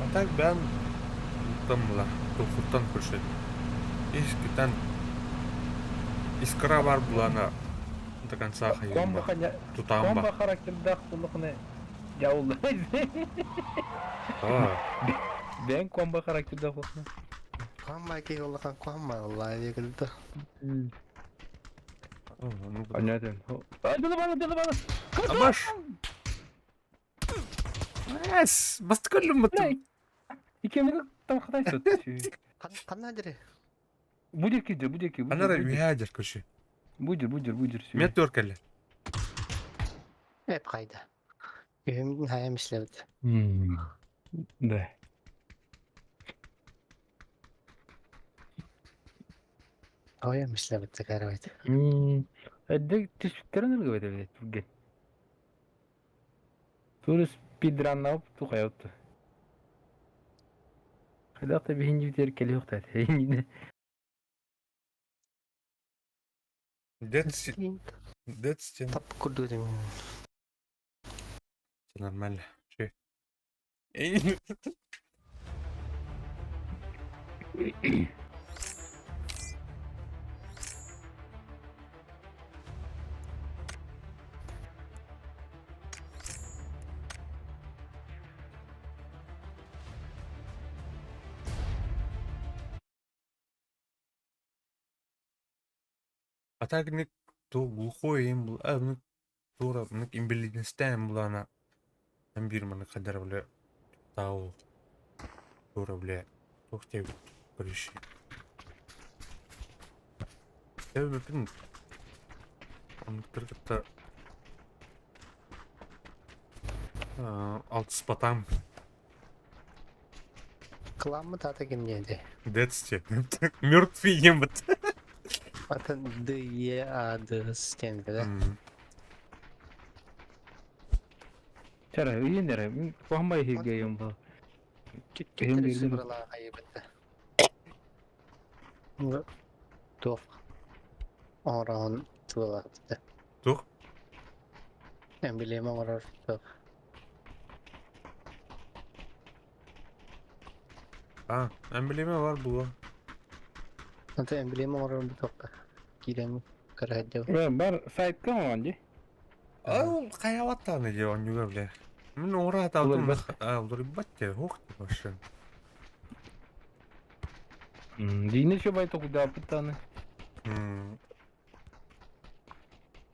Speaker 2: А так бән тамла, тухуттан көрсөт. Искитен искра бар булана до конца хайымба. Тутамба.
Speaker 1: Комбо характердах улукны жабылды.
Speaker 2: А.
Speaker 1: Бен комбо характердах улукны.
Speaker 3: Комбо ки улукан комбо Алла дегилди.
Speaker 1: Понятно. Дела бала, дела бала.
Speaker 2: Абаш. Эс, басткөлүм бат.
Speaker 1: Икемini там хатайсыз.
Speaker 3: Кандай дири?
Speaker 1: Будер киде, будер ки.
Speaker 2: Анара миядер көрші.
Speaker 1: Будер, будер, будер.
Speaker 2: Мен төркелі.
Speaker 3: Эп кайда. Үйүмдүн хаям ишлебит.
Speaker 1: Да.
Speaker 3: Ой, мислебит карабайт.
Speaker 1: Эрдэ түспүттэрин ыргыбайт эбит түргэн. Тур спидраннаап тухайотtu. Хайдах да биһинньибитигэр кэлиэхтээх эйиҥҥинэ.
Speaker 2: Dead Dead Стен.
Speaker 3: Тап курдук этим.
Speaker 2: Все нормально. Че? А так ник ту глухой им был, а ну тура ник инвалидностям была на бир маны кадар бля тау тура бля тух те приши. Эбипин он кыргытта алтыспатам
Speaker 3: Кыламмыт ата кимниэтэй?
Speaker 2: Детстве. Мертвый ембит.
Speaker 3: Атын Д Е А Д С диэн этэ да?
Speaker 1: Чара ыйын эрэ мин куһаҥмай иһиргэйим бу. Киһим
Speaker 3: Түттүктэр
Speaker 1: биэрдим.
Speaker 3: сыбыралаах айыбыт да. Туох оҥороон тыалаабыт да.
Speaker 2: Туох?
Speaker 3: Эмблема оҥорор туох.
Speaker 2: А, эмблема бар була.
Speaker 3: Аты эмблема оҥорор бу туохха киирэн көрө
Speaker 1: Э, бар сайтка оҥон дии.
Speaker 2: Ол хайаваттааны дии онньуга бля. Мин оҥоро сатаабытым
Speaker 1: Уларыйбат.
Speaker 2: а уларыйбат дии, ух ты вообще.
Speaker 1: Диини үчүгэй толкуйдаабыт даҕаны.
Speaker 2: М,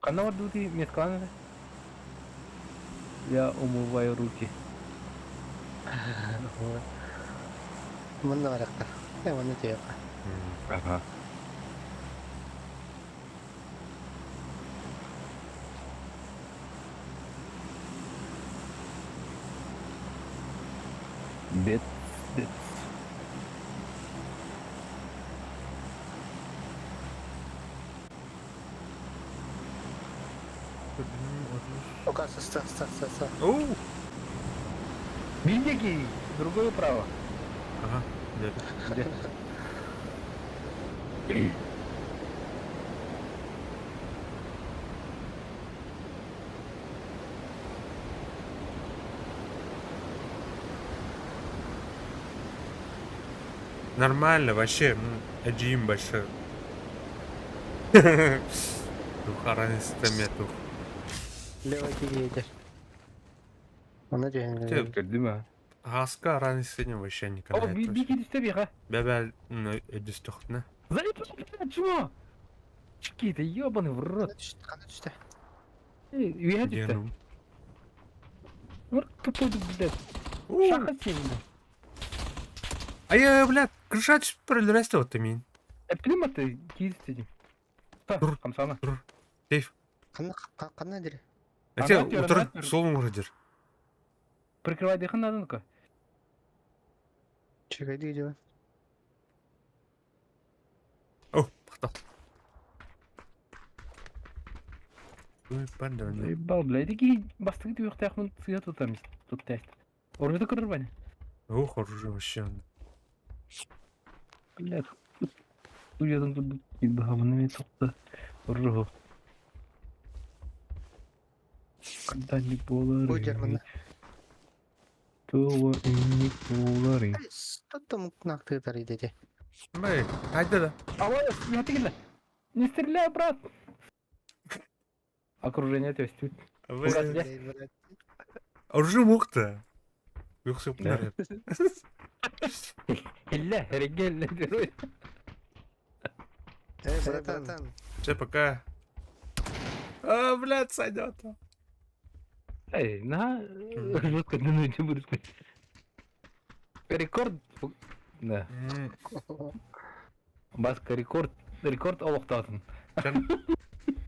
Speaker 1: Ханна барбытый меткалаан эрэ? Я умываю руки.
Speaker 3: Манна барахтар. Э, манна тиэхэ.
Speaker 2: М.
Speaker 1: Ага. Бет, бет.
Speaker 3: Ока, сыста, сыста, сыста.
Speaker 2: Оу!
Speaker 1: Видите, другое право.
Speaker 2: Ага, дьэ.
Speaker 1: Где?
Speaker 2: Нормально, вообще, эдьиийим большой. Тух араниста тух.
Speaker 3: Левый киһи Манна түһэн
Speaker 2: Те,
Speaker 1: Көрдүм а.
Speaker 2: Хаска аранистыне вообще не
Speaker 1: О,
Speaker 2: канает
Speaker 1: би
Speaker 2: вообще.
Speaker 1: киристе биха.
Speaker 2: Бэбэ, өдүстөхтүнэ.
Speaker 1: Залип, чмо? Чики, ты ёбаный в рот.
Speaker 3: Ханна түстэ?
Speaker 1: Эй, Үөһэ түстэ.
Speaker 2: Диэн.
Speaker 1: Вот тупой, блядь. Шаха сильно.
Speaker 2: Ай, блядь, крыша түспүр вот мин.
Speaker 1: Эпилим ты киристе дии.
Speaker 2: Тур.
Speaker 1: Хамсана.
Speaker 2: Сейф.
Speaker 3: Ханна ханна дири?
Speaker 2: Эте
Speaker 1: Ана түөр,
Speaker 2: утур
Speaker 1: ана түөр.
Speaker 2: суол оҥорор.
Speaker 1: Прикрывай дыхын надо ну-ка.
Speaker 3: Чүгэй дии
Speaker 2: О, махтал. Ой, пардон.
Speaker 1: Заебал, блядь. Такие бастыгы түөхтээх сыа тутам тут тест. Оржута көрөр бани.
Speaker 2: Ох, оружие вообще.
Speaker 1: Блядь. Уйадын курдук баһамын эми тохта. Оржу. Когда-нибудь
Speaker 3: Бу дьэр
Speaker 1: буолар.
Speaker 3: манна.
Speaker 1: Тула инник буолар.
Speaker 3: Тоттом нактыытар идети.
Speaker 2: Бэй, хайда да.
Speaker 1: Алло, я тигиле. Не стреляй, брат. Окружение то есть тут.
Speaker 2: Бэй,
Speaker 1: Где?
Speaker 2: Оружие мукта. Юксуп
Speaker 1: Да. Элле, эрге,
Speaker 3: Э, братан.
Speaker 2: Че, пока. А, блядь, сойдет.
Speaker 1: Эй, на, жестко не не буду сказать. Рекорд. Да. Баска рекорд, рекорд олохтоотун.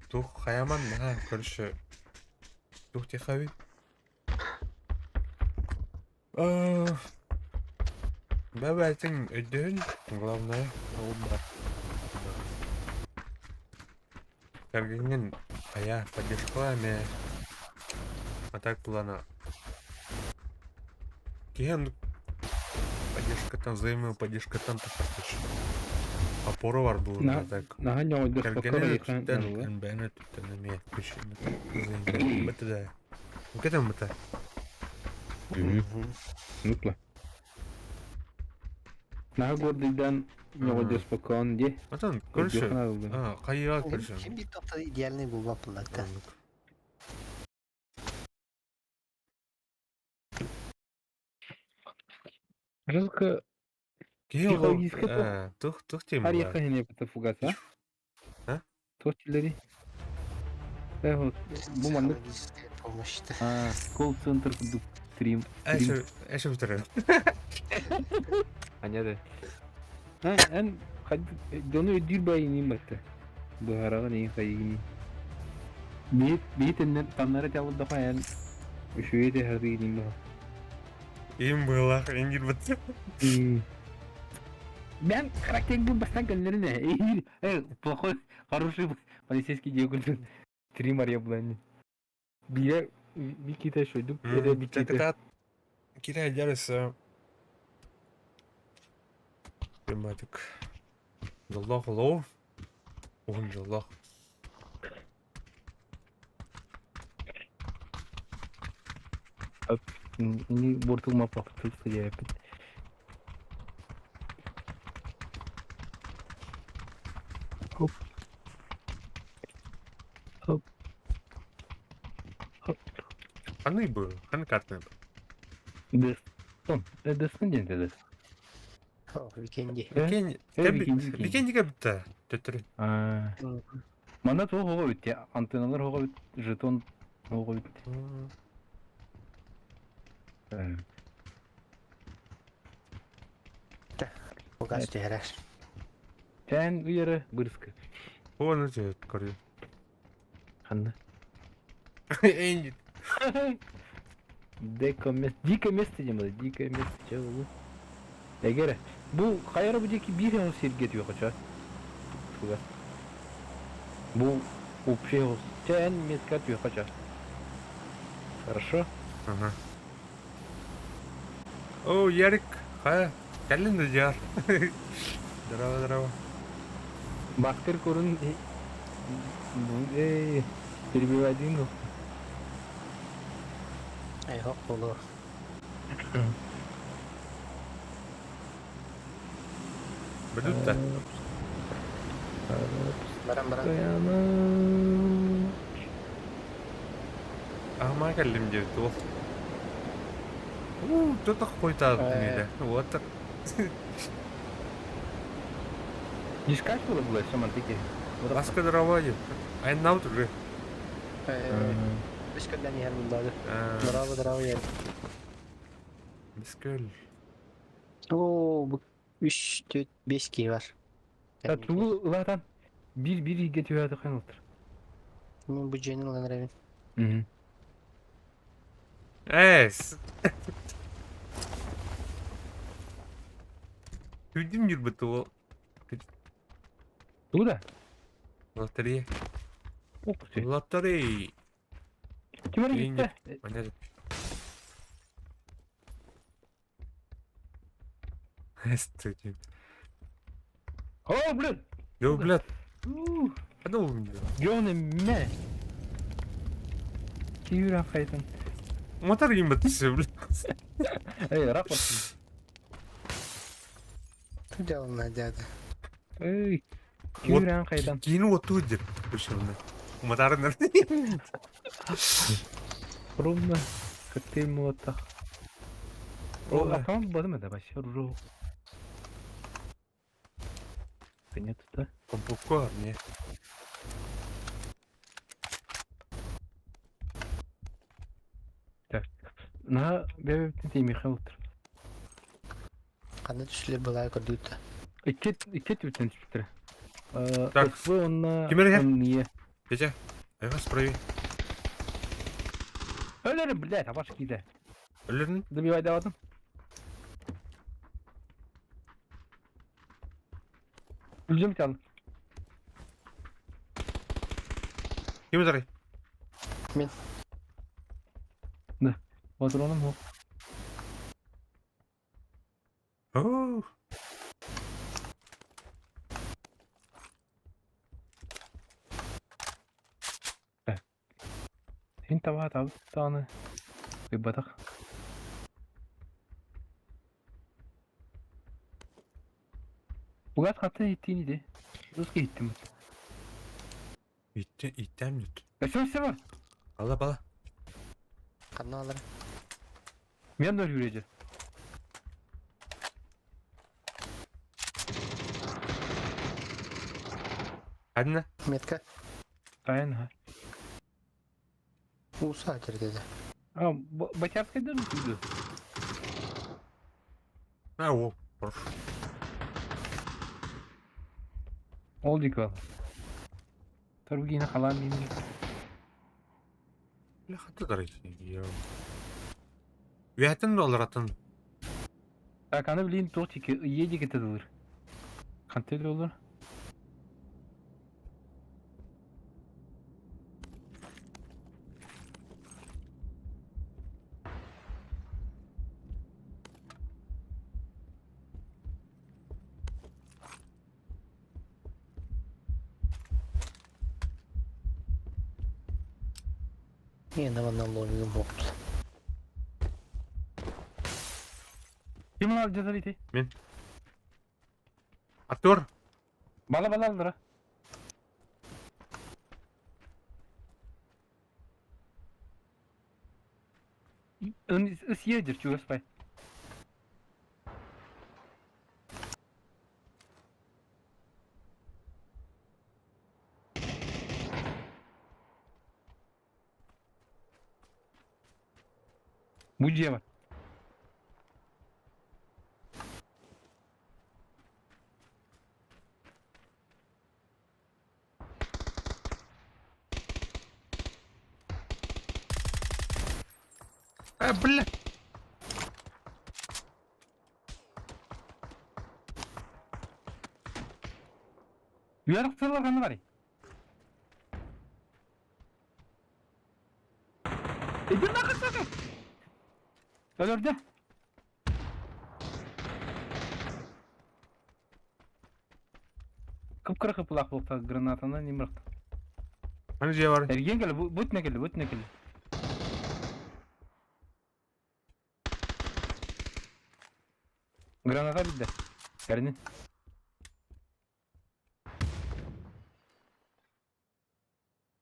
Speaker 2: Тух хаяман, на, короче. Тух тихави. Бәбәйтің өйдөһүн, главное, ол бар. Кэргэҥҥин хайа поддержкалаа эмиэ. А так плана киһи оннук поддержкаттан взаимная поддержкаттан тахсар Опора бар буолла так.
Speaker 1: Наһаа ньоҕойдоспокко
Speaker 2: Кэргэнин
Speaker 1: эрэ
Speaker 2: өттүттэн,
Speaker 1: ыла.
Speaker 2: бэйэн өттүттэн эмиэ быта да. Кэтэн быта.
Speaker 1: Нутла. Наһаа гордыйдан ньоҕойдоспоккоон дии.
Speaker 2: Отон көрсө. Хайыга көрсө.
Speaker 3: Ким bir topta идеальный булбап буллар.
Speaker 1: Жестко
Speaker 2: Киһи
Speaker 1: психологически
Speaker 2: тух тух тем
Speaker 1: Арыйахха иһин это фугас, а?
Speaker 2: А?
Speaker 1: Туох тиллэрий? Э, вот, бу маннык
Speaker 3: Психологическая помощь.
Speaker 1: колл-центр курдук стрим.
Speaker 2: Эшэ бүтэрэр.
Speaker 1: Аня да. А, эн дьону өйдүүр баайынын батта. Быһараҕын эйин хайыгын. Биһит биһит эннен таннара тялыддаха эн үчүгэй тэһэрдигин баха.
Speaker 2: Им быылах ингир бытты.
Speaker 1: Мен характербын бастан көннөрүнэ. Э, плохой, хороший полицейский диye курдук. Три Мария буланни. Бире Викита шойдук, эре Викита.
Speaker 2: Кире дәресе. Тематик. Жоллах лоу. Уһун жоллах.
Speaker 1: Ini бортул маппах тылсы диэппит. Хоп. Хоп. Хоп.
Speaker 2: Ханный бу, ханны карта.
Speaker 1: Дестон. Дестон диэн деді.
Speaker 3: О, Викенди.
Speaker 2: Викенди. Викендиге бітті. Төттірі.
Speaker 1: Манна туох оҕо бүттэ, антенналар оҕо бүт, жетон оҕо бүттэ.
Speaker 3: Угас түһэрэр.
Speaker 1: Тэн уйара бырыска.
Speaker 2: Оны жет көрү.
Speaker 1: Ханна?
Speaker 2: Эйн.
Speaker 1: Дико место, дикое место диэн буолар, дикое место чэ ол. Эгэрэ, бу хайара бу диэки биир эмэ сиргэ түһүөххэ чэ. Туга. Бу общий оҕус. Чэ эн метка түһүөххэ чэ. Хорошо?
Speaker 2: Ага. О, Ярик, хайа, кэллин да дьаар. Здорово, здорово.
Speaker 1: Бактыр курун эй, перебивай.
Speaker 3: Айхок болу.
Speaker 2: Бүдүттэ.
Speaker 3: Баран баран.
Speaker 2: Аһымаа кэллим диэбит уол. Уу, что какой-то мире. Вот так.
Speaker 1: Не скачивала было все мантыки?
Speaker 2: Баска здорово. Айнау уже.
Speaker 3: Үс көрдөн иһэр буллады. Браво, браво я.
Speaker 2: Бискөл.
Speaker 3: Оо, бу үс, төрт, бес киһи бар.
Speaker 1: Та тугу ылаатан бир бир иге түһәді хэн олтыр.
Speaker 3: Мен бу дьиэни ылан эрэбин.
Speaker 2: Эс. Күдүм жүрбүт ол.
Speaker 1: Тугу да?
Speaker 2: Лотерея.
Speaker 1: Ох ты.
Speaker 2: Лотерея.
Speaker 1: Ким эрэ gitti?
Speaker 2: Манер. Эстетик.
Speaker 1: О, блин!
Speaker 2: Йо, блядь. Хана ол
Speaker 1: Гёны мэ. Киюра хайтан.
Speaker 2: Мотор им бітті, блядь.
Speaker 1: Эй, рапорт.
Speaker 3: Делно, дядя.
Speaker 1: Эй, киюран хайдан.
Speaker 2: Кейін оту деп. Күшірді. Моторын.
Speaker 1: Ровно коктейль молота. О, автомат бадым это вообще ржу. Да нет, да?
Speaker 2: Компукор, не.
Speaker 1: Так. На, бэбэ Михаил.
Speaker 3: Ханна түслер былай көрдүүтэ.
Speaker 1: Икки икки түтен түптүрэ.
Speaker 2: Так.
Speaker 1: Э, онна
Speaker 2: Ким эрэ?
Speaker 1: не.
Speaker 2: Петя, айга справи.
Speaker 1: Өлөрү, блядь, абаш киде.
Speaker 2: Өлөрүн?
Speaker 1: Добивай давадым. Үлдüm тян.
Speaker 2: Ким ытарый?
Speaker 3: Мин.
Speaker 1: Да. Патроным yok.
Speaker 2: Оо.
Speaker 1: Һин табаһа табыс даҕаны ыйбатах. Бугат хата иһиттиин ити. Русский иһиттим.
Speaker 2: Итте, иттем дит.
Speaker 1: Өссө өссө бар.
Speaker 2: Ала бала.
Speaker 3: Ханна алар?
Speaker 1: Мен да үрүөдьэ.
Speaker 2: Ханна?
Speaker 3: Метка.
Speaker 1: Тайын ха.
Speaker 3: Уса деді.
Speaker 1: А, Батярскайдан үйді.
Speaker 2: А, о, хорош.
Speaker 1: Ол дик бала. Торгина халам мин.
Speaker 2: Бля, хата дарай. Үәтін доллар атын.
Speaker 1: Так, аны билин туох тики ыйе диэки тылыр. Хантан олор?
Speaker 3: Yine bana lobby'im yoktu.
Speaker 1: Ким алдьатар ити?
Speaker 2: Мин. Артур!
Speaker 1: Бала бала алдыра. Ыс едер чугаспай. Бу дьиэ бар.
Speaker 2: А, бля!
Speaker 1: Үөрэх сыллар ханна барый? Иди нахуй, сука! Өлөрдө. Кып-кыра кыпылаах буолта гранатаны немырахта.
Speaker 2: Аны дьиэ бар.
Speaker 1: Эргиэн кэлэ, бу түнэ кэлэ, бу түнэ кэлэ. Граната билдэ. Кэринин.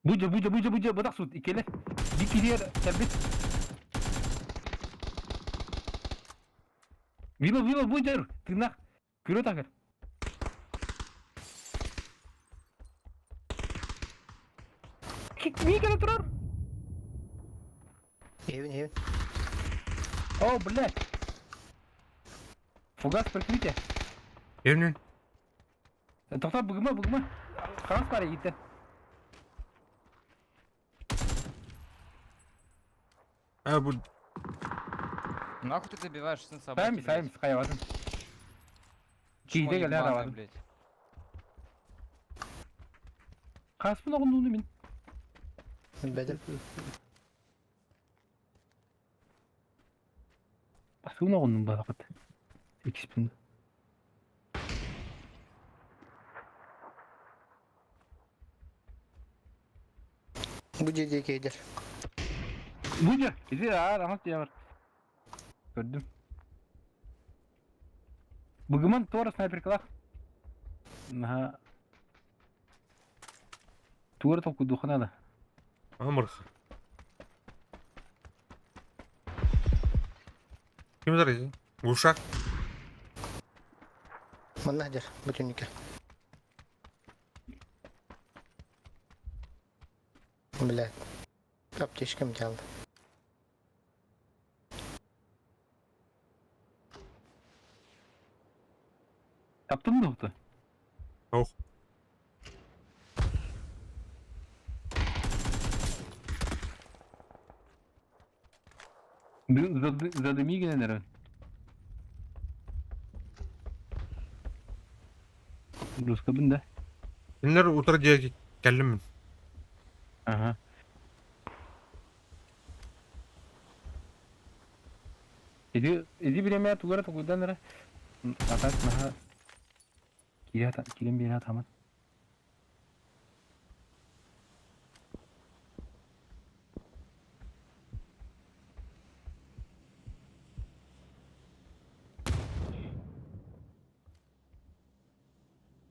Speaker 1: Бу дьэ, бу дьэ, бу дьэ, бу дьэ, бытах суут, иккилэр. Биир киһиэр кэлбит. Вило, вило, бу дьэ, тыыннаах. Күрө тахыр. Мии кэлэ турар.
Speaker 3: Эвин, эвин.
Speaker 1: О, блядь. Фугас прикрытие.
Speaker 2: Эвин.
Speaker 1: Тоқтап, бұгыма, бұгыма. Қағаз бар егіттер.
Speaker 2: А, бу...
Speaker 6: Нахуй ты добиваешь сын собаки,
Speaker 1: Сами, сами,
Speaker 6: блядь?
Speaker 1: хайватын.
Speaker 6: Чмо
Speaker 1: Кейде келе
Speaker 6: ебаное,
Speaker 1: араватын.
Speaker 6: блядь.
Speaker 1: Қаспын оғын мен.
Speaker 3: Бәдім.
Speaker 1: Басуын оғын бағыт. Икспін.
Speaker 3: Бу жерде кейдер.
Speaker 1: Бу жер. Иди, аар, аңат бар. Көрдүм. Бүгүмөн туора снайперкалах. Наха. Туора толкуйдуохха наада.
Speaker 2: Амырх. Ким ытар Глушак.
Speaker 3: Манна дер, бүтүнүкэ. Блядь. Аптечкам дьаалды.
Speaker 1: Таптың да
Speaker 2: Ох.
Speaker 1: Задыми генен эрэн. Русскабын да.
Speaker 2: Кинилэр утары диэки кэллим мин.
Speaker 1: Ага. Иди, иди бириэмэ тугу эрэ толкуйдаан эрэ. А так наһаа киирэн биэрэ атамат.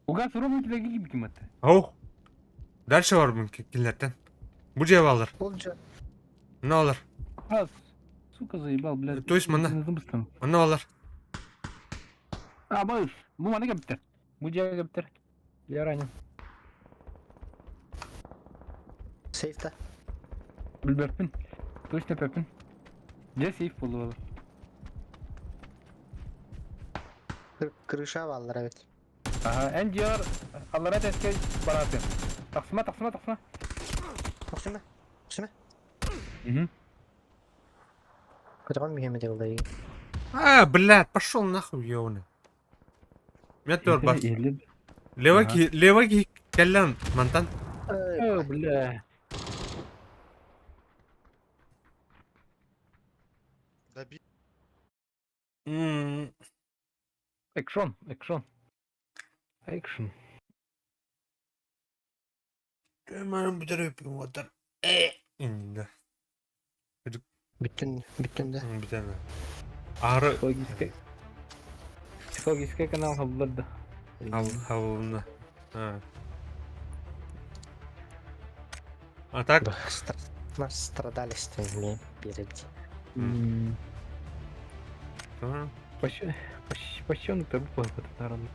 Speaker 1: Угас ровно килэги кибитим атты.
Speaker 2: Ау. Дальше бар бун кинилэртэн. Бу дьиэ баалар.
Speaker 3: Ол дьэ
Speaker 2: Мына балар.
Speaker 1: А, сука заебал, блядь.
Speaker 2: То есть манна. Манна балар.
Speaker 1: А, бу, бу маны кэптер. Бу дьиэ кэптер. Я ранен.
Speaker 3: сейфта.
Speaker 1: Билбэппин. Точно эппэппин. Дьэ сейф буолуо.
Speaker 3: Крыша бааллар эбит.
Speaker 1: Аха, эн дьиэҕэр аллара тэскэ бараатын. Тахсыма, тахсыма, тахсыма.
Speaker 3: Тахсыма. Тахсыма.
Speaker 1: Угу.
Speaker 3: Көтөҕөн биһиэмэ дьыллайыы.
Speaker 2: А, блядь, пошел нахуй, ёбаный. Мен тур бар. Лево ки, лево ки кэллэн мантан.
Speaker 1: О, бля.
Speaker 7: Добить.
Speaker 1: Экшон, экшон. Экшн.
Speaker 2: Кэмэрин бүтэр өппүн Иннинэ.
Speaker 3: Бүттүн, бүттүн да.
Speaker 2: Бүтэн. Ары
Speaker 1: Психологический Психологический канал хабыллар да.
Speaker 2: ал хабылына. А так
Speaker 3: Нас страдались впереди.
Speaker 1: Пощену ты был наверное.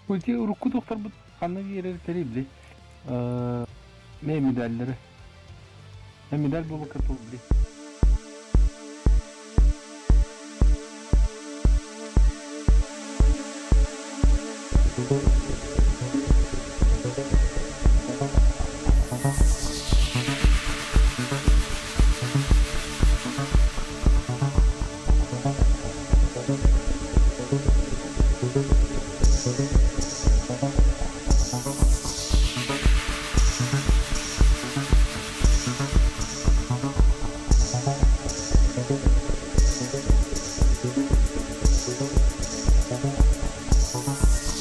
Speaker 1: Ути урукку тохторбут ханна биэрэр тэрибли. Мэ медаллары. Мэ медаль буолбакка били.